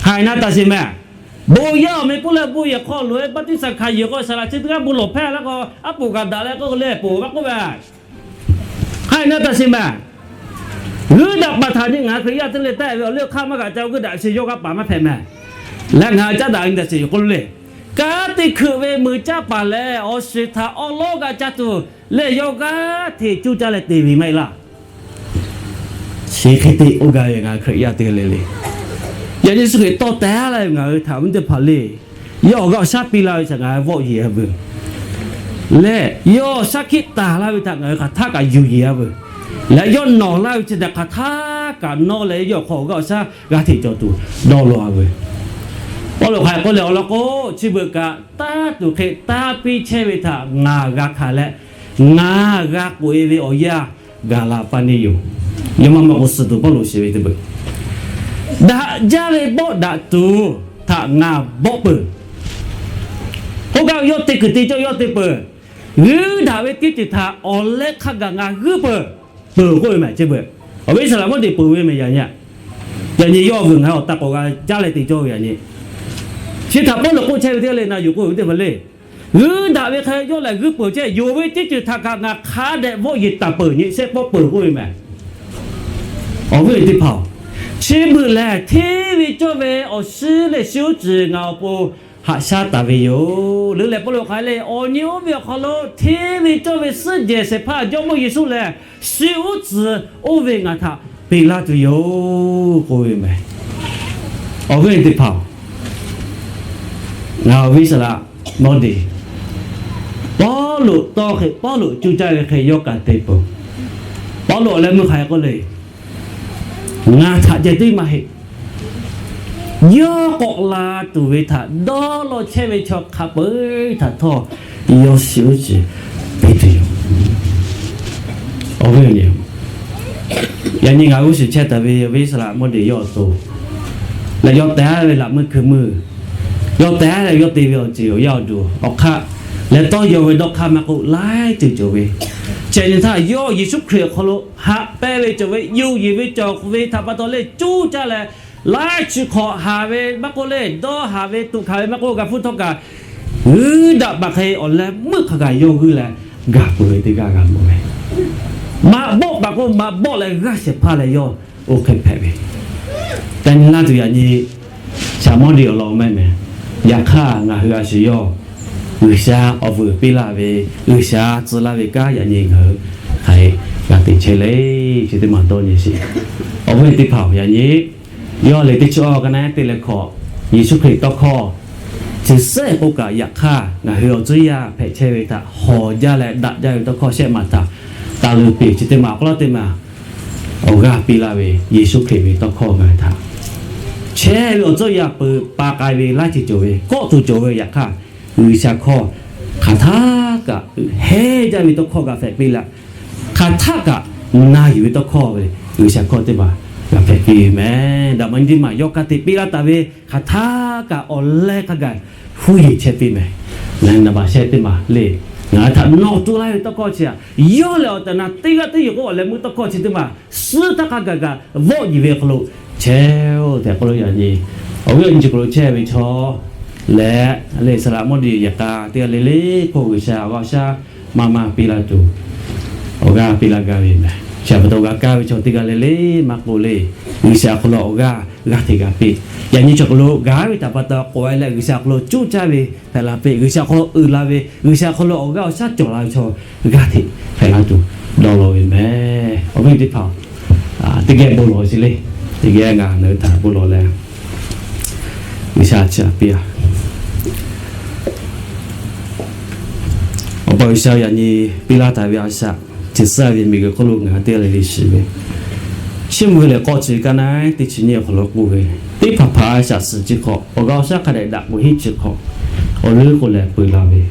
Haiˬ na taˍ sheˍ meh. Bon yaˇ awˬ meh pawehˇ leh bon yehˬ hk'aw loꞈ-e baˆtiˆsaˬ hkanˍ yuˬ k'o, saˍ laꞈ chi teˇ g'aˇ bon lawˬ hpehˇ la k'o, aˉ poꞈ kaꞈ daꞈ leh k'oˆ leh poˬ maˇ k'oˆ ve. Haiˬ na taˍ sheˍ meh. G'uiˇ daꞈ paˍ htaꞈ nyi ngaˬ hui Hkriꞈ yaˇ teˇ le taˆ ve awˬ liˇ awˬ hk'aˇ maˇ g'aꞈ ca g'uiˇ daꞈ sheˍ yawˇ g'aˇ paˍ maˇ hpehꞈ meh. Leh ngaˬ hui caˉ daꞈ ve daꞈ sheˍ yoˬ k'oˆ le. Ka tiꞈ hkeuꞈ ve meuˬ caˇ paˍ lehˬ, awˬ shiˍ htaꞈ awˉ lawˉ g'a ca tuˬ lehˬ, yawˇ g'aˇ hteꞈ cuˇ caˇ leh te ve maˇ heˆ laˇ. Chi hk'e te k'oˆ gaˇ ve ngaˬ hui Hkriꞈ yaˇ teˇ le le. Yaꞈ nyi Yeˍsuˆ Hkriꞈ tawˇ teh laˇ ve ngaˬ hui htaꞈ awˬ viˉ teˇ hpaˍ le. Yawˇ awˬ g'aˇ awˬ shaˉ piˇ laˇ ve htaꞈ ngaˬ hui vawˆ yeˬ-a veuˬ. Lehˬ yawˇ shaˉ hkiˆ taˍ laˇ ve htaꞈ ngaˬ hui hk'aˬ htaˆ kaꞈ yuˬ yeˬ-a veuˬ. Leh yawˇ nawˬ laˇ ve chi htaꞈ hk'aˬ htaˆ kaꞈ nawˇ leh yawˇ awˬ hk'aw awˬ g'aˇ awˬ shaˉ g'aˇ hteꞈ cawˬ tuˬ dawˇ law-a veuˬ. Pawˇluꞈ hk'aˬ hk'e k'oˆ leh awˬ lawn k'o, chi beuꞈ kaꞈ taˇ tuˬ hk'e taˇ piˇ chehˇ ve htaꞈ ngaˬ g'a hkanˍ leh, ngaˬ g'a k'oꞈ-e ve awˬ yanˇ gaˬ la paˇ neˇ yoˬ. Yaꞈ maˇ maˇ k'o, suhˍ tuˬ Pawˇluꞈ shiˍ ve teˇ beuꞈ, daꞈ jaˇ ve bawˆ daꞈ tuˬ htaꞈ ngaˬ bawˆ peuˬ. K'oˆ gaˇ ve, yawˇ te kuiˬ te cawˇ yawˇ te peuˬ. G'uiˇ daꞈ ve teˇ ceuˬ htaꞈ awˬ leh hk'a gaˬ ngaˬ g'uiˇ peuˬ. Peuˬ k'oˆ ve meh, chi beuꞈ awˬ viˉ Iˉsaˍreˍlaˆ mawˇ deꞈ peuˬ ve meh yaꞈ nyi. Yaꞈ nyi yawˇ vuiˬ ngaˬ hui awˬ taˇ k'awꞈ g'a caˉ leh te cawˇ ve yaꞈ nyi. Chi htaꞈ Pawˇluꞈ k'oˆ chehˇ ve teˇ g'aˇ le na yuˬ k'oˆ ve teˇ hpaˍ le. G'uiˇ daꞈ ve hk'e yawˇ lehˬ g'uiˇ peuˬ chehˇ, yonˍ ve teˇ ceuˬ htaꞈ kaꞈ ngaˬ hk'a dehꞈ vawˆ yeˬ taˍ peuˬ, nyi shehˆ pawˆ peuˬ k'oˆ ve meh. Awˬ viˉ teˇ hpaˍ-oˬ, chi beuꞈ lehˬ hteˇ ve cawˇ ve awˬ shinˉ lehˬ shinˉ uˉ tcuhˍ ngaˬ awˬ pon haꞈ shaˉ taˍ ve yoˬ. Leuˉ leh Pawˇluꞈ hk'aˬ hk'e le, awˬ nyi oˇ ve awˬ hk'aw lo hteˇ ve cawˇ ve suhˉ jehˬ shehˍ hpaˇ Jawˇmawˇ Yeˍsuˆ lehˬ shinˉ uˉ tcuhˍ oˇ ve ngaˬ htaꞈ peꞈ laˇ tuˬ yoˬ k'oˆ ve meh. Awˬ viˉ teˇ hpaˍ-oˬ, ngaˬ awˬ viˉ Iˉsaˍreˍlaˆ mawˇ deꞈ Pawˇluꞈ tawˇ hk'e, Pawˇluꞈ cuˇ caˇ ve hk'e yawˇ kaꞈ te peuˬ. Pawˇluꞈ awˬ leh meuˇ hk'aˬ hk'e k'oˆ le, ngaˬ htaꞈ ceh tiˉ maˇ heˆ. Yawˇ k'awꞈ la tuˬ ve htaꞈ dawˇ law chehˇ ve chaw hk'a peu-eˬ htaꞈ htawˇ yawˇ shinˉ uˉ tcuhˍ peꞈ tuˬ yoˬ. Awˬ viˉ awˬ nyi-oˬ, yaꞈ nyi ngaˬ g'uˇ suhˍ chehˇ taˍ ve awˬ viˉ Iˉsaˍreˍlaˆ mawˇ deꞈ yawˇ awˬ to leh yawˇ tehˉ ve laꞈ meuˇ hkui meuˇ, yawˇ tehˉ leh yawˇ te ve awˬ ceuˬ awˬ yaˇ awˬ duˬ awˬ hk'aˇ leh tawˇ yaw ve dawˇ hk'aˇ maˇ k'oˆ laiˉ ceuˬ cawˬ ve, shehˍ nyi htaˇ yawˇ Yeˍsuˆ Hkriꞈ awˬ hk'aw lo haꞈ pehnˇ ve cawˬ ve, yonˍ yeˬ ve cawˬ ve htaꞈ pa taw leh coˇ caˇ leh, laiˉ chi hk'awꞈ haˍ ve maˇ k'oˆ leh, dawˇ haˍ ve, tuꞈ hkanˍ ve maˇ k'oˆ, g'a hpuˇ htawˇ kaꞈ g'uiˇ daꞈ baˬ hk'e awˬ leh meuˆ hk'a gaˬ yawˇ g'uiˇ leh gaˬ peuˬ ve teˇ g'aˇ g'a mawˬ ve, maꞈ bawˆ paˍ k'o maꞈ bawˆ leh g'aˇ shehˍ hpaˇ leh yawˇ oˇ hk'e hpehꞈ ve. Te nyi laˇ tuˬ yaꞈ nyi Saˍmawˇdiˆ awˬ lawn mehˆ mehˍ. Yaꞈ hk'aˇ ngaˬ hui a shu yawˇ G'uiˬsha awˬ vuiˬ piˇ laˇ ve, G'uiˬsha tcuh laˇ ve kanˉ yaꞈ nyi ngaˬ hui hk'aˬ hk'e g'a te chehˇ le. Chi teˇ maˬ dawˇ nyi sheˍ. Awˬ viˉ teˇ hpaˍ-oˬ, yaꞈ nyi yawˇ lehˬ teˇ chi awˬ ka naˉ te leh hkawꞈ Yeˍsuˆ Hkriꞈ tawˇ hkawˇ chi suhˉ k'oˆ kaꞈ, yaꞈ hk'aˇ ngaˬ hui awˬ tcuhˉ yaˇ hpehꞈ chehˇ ve htaꞈ hawˍ jaˇ leh daꞈ jaˇ ve tawˇ hkawˇ shehˆ maˬ htaꞈ taˍ luˬ piˇ. Chi teˇ maˬ awˬ hk'aw lo teˇ maˬ awˬ g'aˇ piˇ laˇ ve Yeˍsuˆ Hkriꞈ ve tawˇ hkawˇ ngaˬ hui htaꞈ chehˇ ve awˬ tcuhˉ yaˇ peuˬ pa k'ai ve laiˉ ceuˬ cawˬ ve, kawˆ tuˬ cawˬ ve, yaꞈ hk'aˇ G'uiˬsha hkawˇ hk'aˬ htaˇ kaꞈ heˇ jaˇ ve tawˇ hkawˇ g'a hpehꞈ piˇ leh, hk'aˬ htaˇ kaꞈ na yuˬ ve tawˇ hkawˇ ve G'uiˬsha hkawˇ teˇ maˬ g'a hpehꞈ piˇ ve mehˍ. Daꞈ maˇ nyi teˇ maˬ yawˇ ka tiꞈ piˇ laˇ taˍ ve hk'aˬ htaˇ kaꞈ awˬ leh hk'a gaˬ huˇ yeˬ chehˇ piˇ mehˍ. Leh naˍ baˬ shehˆ teˇ maˬ le, ngaˬ hui htaꞈ nawˬ tu laˇ ve tawˇ hkawˇ chi aꞈ, yawˇ lehˬ awˬ tehˬ na teˇ g'aˇ teˇ yoˬ k'o, awˬ leh meuˆ tawˇ hkawˇ chi teˇ maˬ suhˉ htaˇ hk'a gaˬ kaꞈ vawˆ nyi ve awˬ hk'aw lo chehˇ-oˆ tehꞈ k'oˆ lo yaꞈ nyi, awˬ viˉ awˬ nyi chi hk'aw lo chehˇ ve chaw lehˬ, le Saˍmawˇdiˆ yehˬ k'a teˇ g'aˇ le le hk'oˆ G'uiˬsha awˬ g'aˇ awˬ shaˉ maˇ maˇ piˇ laˇ tuˬ, awˬ g'aˇ piˇ laˇ gaˇ ve mehˍ. Chi pa taw g'a kaˇ ve chaw teˇ g'aˇ le le maˇ k'oˆ le, G'uiˬsha awˬ hk'aw lo awˬ g'aˇ g'aˇ hteꞈ g'a piˇ. Yaꞈ nyi chaw hk'aw lo gaˬ ve htaꞈ pa taw k'awꞈ e leh G'uiˬsha awˬ hk'aw lo coˇ caˇ ve hpehꞈ la piˇ. G'uiˬsha awˬ hk'aw lo uiˍ la ve, G'uiˬsha awˬ hk'aw lo awˬ g'aˇ awˬ shaˉ cawˬ la ve chaw g'aˇ hteꞈ hpehꞈ la tuˬ dawˇ law ve mehˍ. Awˬ viˉ teˇ hpaˍ, teˇ geh bon lawˬ ve chi le, teˇ geh ngaˬ hui htaꞈ bon lawˬ leh G'uiˬsha chi aꞈ piˇ-a. Awˬ pa G'uiˬsha yaꞈ nyi piˇ laˇ taˍ ve a shaꞈ chi suhˉ ve miˬguiˬ hk'oˆ lo ngaˬ hui teˇ g'aˇ le le shiˍ ve, chiˇ mvuh ve lehˬ k'awꞈ chi ve ka naˉ teˇ chi nyiˇ awˬ hk'aw lo k'oˆ ve, teˇ hpaˍ hpaˍ a shaꞈ suhˍ chi hk'awꞈ awˬ g'aˇ awˬ shaˉ hk'a dehꞈ daꞈ k'oꞈ hiˉ chi hk'awꞈ awˬ leuˉ k'o leh peu laˇ ve,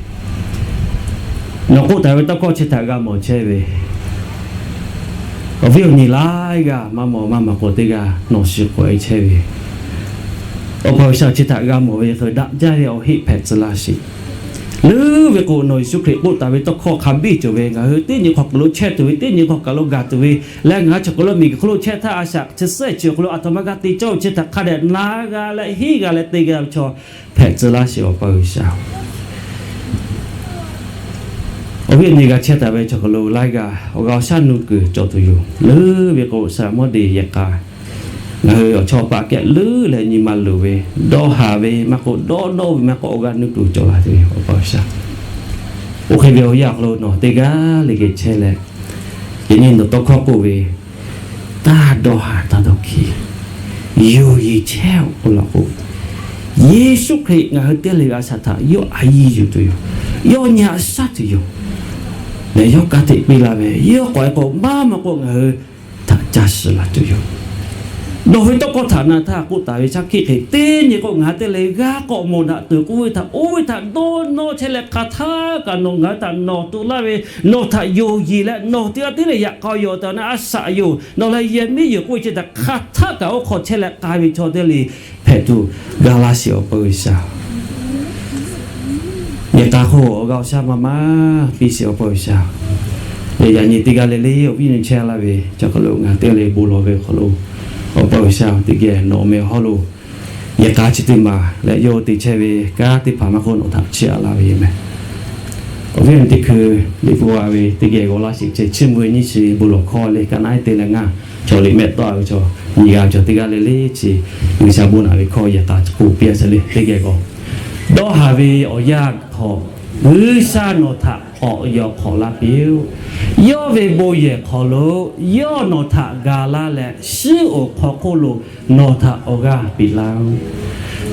nawˬ k'oˆ taˍ ve tawˇ hkawˇ chi htaꞈ g'a mawˬ chehˇ ve awˬ viˉ awˬ nyi laiˉ g'aˇ maˇ mawˬ maˇ maˍ k'o teˇ g'aˇ nawˬ shiˍ k'awꞈ e chehˇ ve, Awˬ pa G'uiˬsha chi htaꞈ g'a mawˬ ve hk'e daꞈ jaˇ ve awˬ heˆ hpehꞈ tcuh laˇ sheˍ. Leuˉ ve k'o, nawˬ Yeˍsuˆ Hkriꞈ k'oˆ taˍ ve tawˇ hkawˇ hk'a biˇ cawˬ ve ngaˬ hui teˇ nyi hk'aw kaˬ lo chehˇ tuˬ ve, teˇ nyi hk'aw kaˬ lo gaˬ tuˬ ve leh, ngaˬ hui chaw hk'aw lo miˬguiˬ hk'oˆ lo chehˇ htaˇ a shaꞈ chi suhˉ chi awˬ hk'aw lo aˬ htoꞈ ma g'a te cawˇ ve chi htaꞈ hk'a dehꞈ na g'a leh hiˉ g'a leh te g'a ve chaw hpehꞈ tcuh laˇ sheˍ, Awˬ pa G'uiˬsha. Awˬ viˉ awˬ nyi g'a chehˇ taˍ ve chaw hk'aw lo laiˉ g'aˇ awˬ g'aˇ awˬ shaˉ nuˇ kuiˬ cawˬ tuˬ yoˬ. Leuˉ ve k'o, Saˍmawˇdiˆ yehˬ k'a ngaˬ hui awˬ chawˇ paˆ kehˉ leuˉ leh nyi ma luˬ ve, dawˇ haˍ ve maˇ k'oˆ, dawˇ nawˇ ve maˇ k'oˆ, awˬ g'aˇ nuˇ kuiˬ cawˬ la tuˬ yoˬ, Awˬ pa G'uiˬsha. Oˇ hk'e ve awˬ yanˇ awˬ hk'aw lo nawˬ teˇ g'aˇ le geh chehˇ leh, yaꞈ nyi nawˬ tawˇ hkawˇ k'oˆ ve, taˇ dawˇ haˍ taˇ dawˇ hkiˇ, yoˬ yeˬ chehˇ-oˆ k'oˆ law k'o, Yeˍsuˆ Hkriꞈ ngaˬ hui teˇ g'aˇ le ve a shaꞈ htaꞈ yawˇ a yiˇ yuˬ tuˬ yoˬ. Yawˇ nyi aꞈ shaˉ tuˬ yoˬ. Lehˬ yawˇ ka tiꞈ piˇ laˇ ve, yawˇ k'awꞈ e k'o maˇ maˇ k'oˆ ngaˬ hui htaꞈ ca shiˍ la tuˬ yoˬ. Nawˬ ve tawˇ hkawˇ htaꞈ na htaˇ k'oˆ taˍ ve shaˉ hkiˆ hk'e, teˇ nyi k'o ngaˬ hui teˇ g'aˇ le g'aˇ k'awꞈ mawˬ daꞈ tuˬ k'oˆ ve htaꞈ oˇ ve htaꞈ dawˇ nawˇ chehˇ leh, hk'aˬ htaˇ kaꞈ nawˬ ngaˬ hui htaꞈ nawˬ tu laˇ ve, nawˬ htaꞈ yoˬ yeˬ leh nawˬ teˇ g'aˇ tiˉ leh yaꞈ k'aw yoˬ tehꞈ na a shaꞈ yoˬ, nawˬ leh yehˬ miˉ yoˬ k'oˆ ve chi htaꞈ hk'aˬ htaˇ kaꞈ oˇ hk'aw chehˇ leh k'ai ve chaw teˇ g'aˇ le hpehꞈ tuˬ ga laˇ sheˍ, Awˬ pa G'uiˬsha. Yehˬ k'a hk'oˆ awˬ g'aˇ awˬ shaˉ maˇ maˇ piˇ sheˍ, Awˬ pa G'uiˬsha. Leh yaꞈ nyi teˇ g'aˇ le le awˬ viˉ nyi chehˇ laˇ ve chaw hk'aw lo ngaˬ teˇ g'aˇ le bon lawˬ ve awˬ hk'aw lo, Awˬ pa G'uiˬsha teˇ geh nawˬ awˬ meh awˬ hawˉ lo yehˬ k'a chi teˇ maˬ leh yawˇ te chehˇ ve kanˉ teˇ hpaˍ maˇ k'oˆ nawˬ htaꞈ chiˇ aꞈ laˇ ve yoˬ meh. Awˬ viˉ awˬ nyi teˇ hkui liꞈ bvuhꞈ a ve teˇ geh g'aw laˇ sheˍ. Chi chiˇ mvuh ve nyiˇ chi bon lawˬ hkawˇ le ka naˉ te leh ngaˇ, chaw liꞈ mehˆ tawˆ a ve chaw, nyi g'a ve chaw teˇ g'aˇ le le chi G'uiˬsha bon naꞈ ve hkawˇ yehˬ k'a k'oˆ piˇ a sha le teˇ geh g'aw. Dawˇ haˍ ve awˬ yanˇ hk'aw, G'uiˬsha nawˬ htaꞈ k'awꞈ yaw hk'awꞈ laˇ piˇ-oˆ. Yawˇ ve bon yehˬ hk'aw lo yawˇ nawˬ htaꞈ ga laˇ leh, shiˉ oˍ hk'aw hk'oˆ lo nawˬ htaꞈ awˬ g'aˇ piˇ laˇ-oˆ.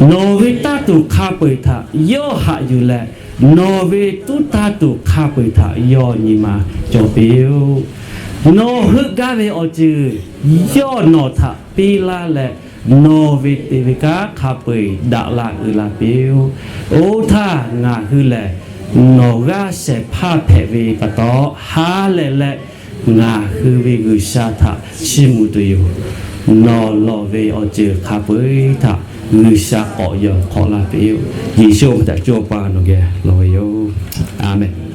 Nawˬ ve taˇ tuˬ hk'a peu-eˬ htaꞈ yawˇ haꞈ yuˬ leh, nawˬ ve tuˉ taˇ tuˬ hk'a peu-eˬ htaꞈ yawˇ nyi ma cawˬ piˇ-oˆ. Nawˬ heuˆ gaˇ ve awˬ ceuˬ yawˇ nawˬ htaꞈ piˇ laˇ leh, nawˬ ve te ve kanˉ hk'a peu-eˬ daꞈ la uiˍ la piˇ-oˆ. Oˇ htaˇ ngaˬ hui lehˬ nawˬ g'aˇ shehˍ hpaˇ hpehꞈ ve pa taw ha lehˬ leh, ngaˬ hui ve G'uiˬsha htaꞈ chiˇ mvuh tuˬ yoˬ. Nawˬ lawˬ ve awˬ ceuˬ hk'a peu-eˬ htaꞈ G'uiˬsha k'awꞈ yaw hk'awꞈ laˇ piˇ-oˆ. Yeˍsuˆ awˬ meh htaꞈ co pa nawˬ geh lawˬ ve yoˬ. A menˍ.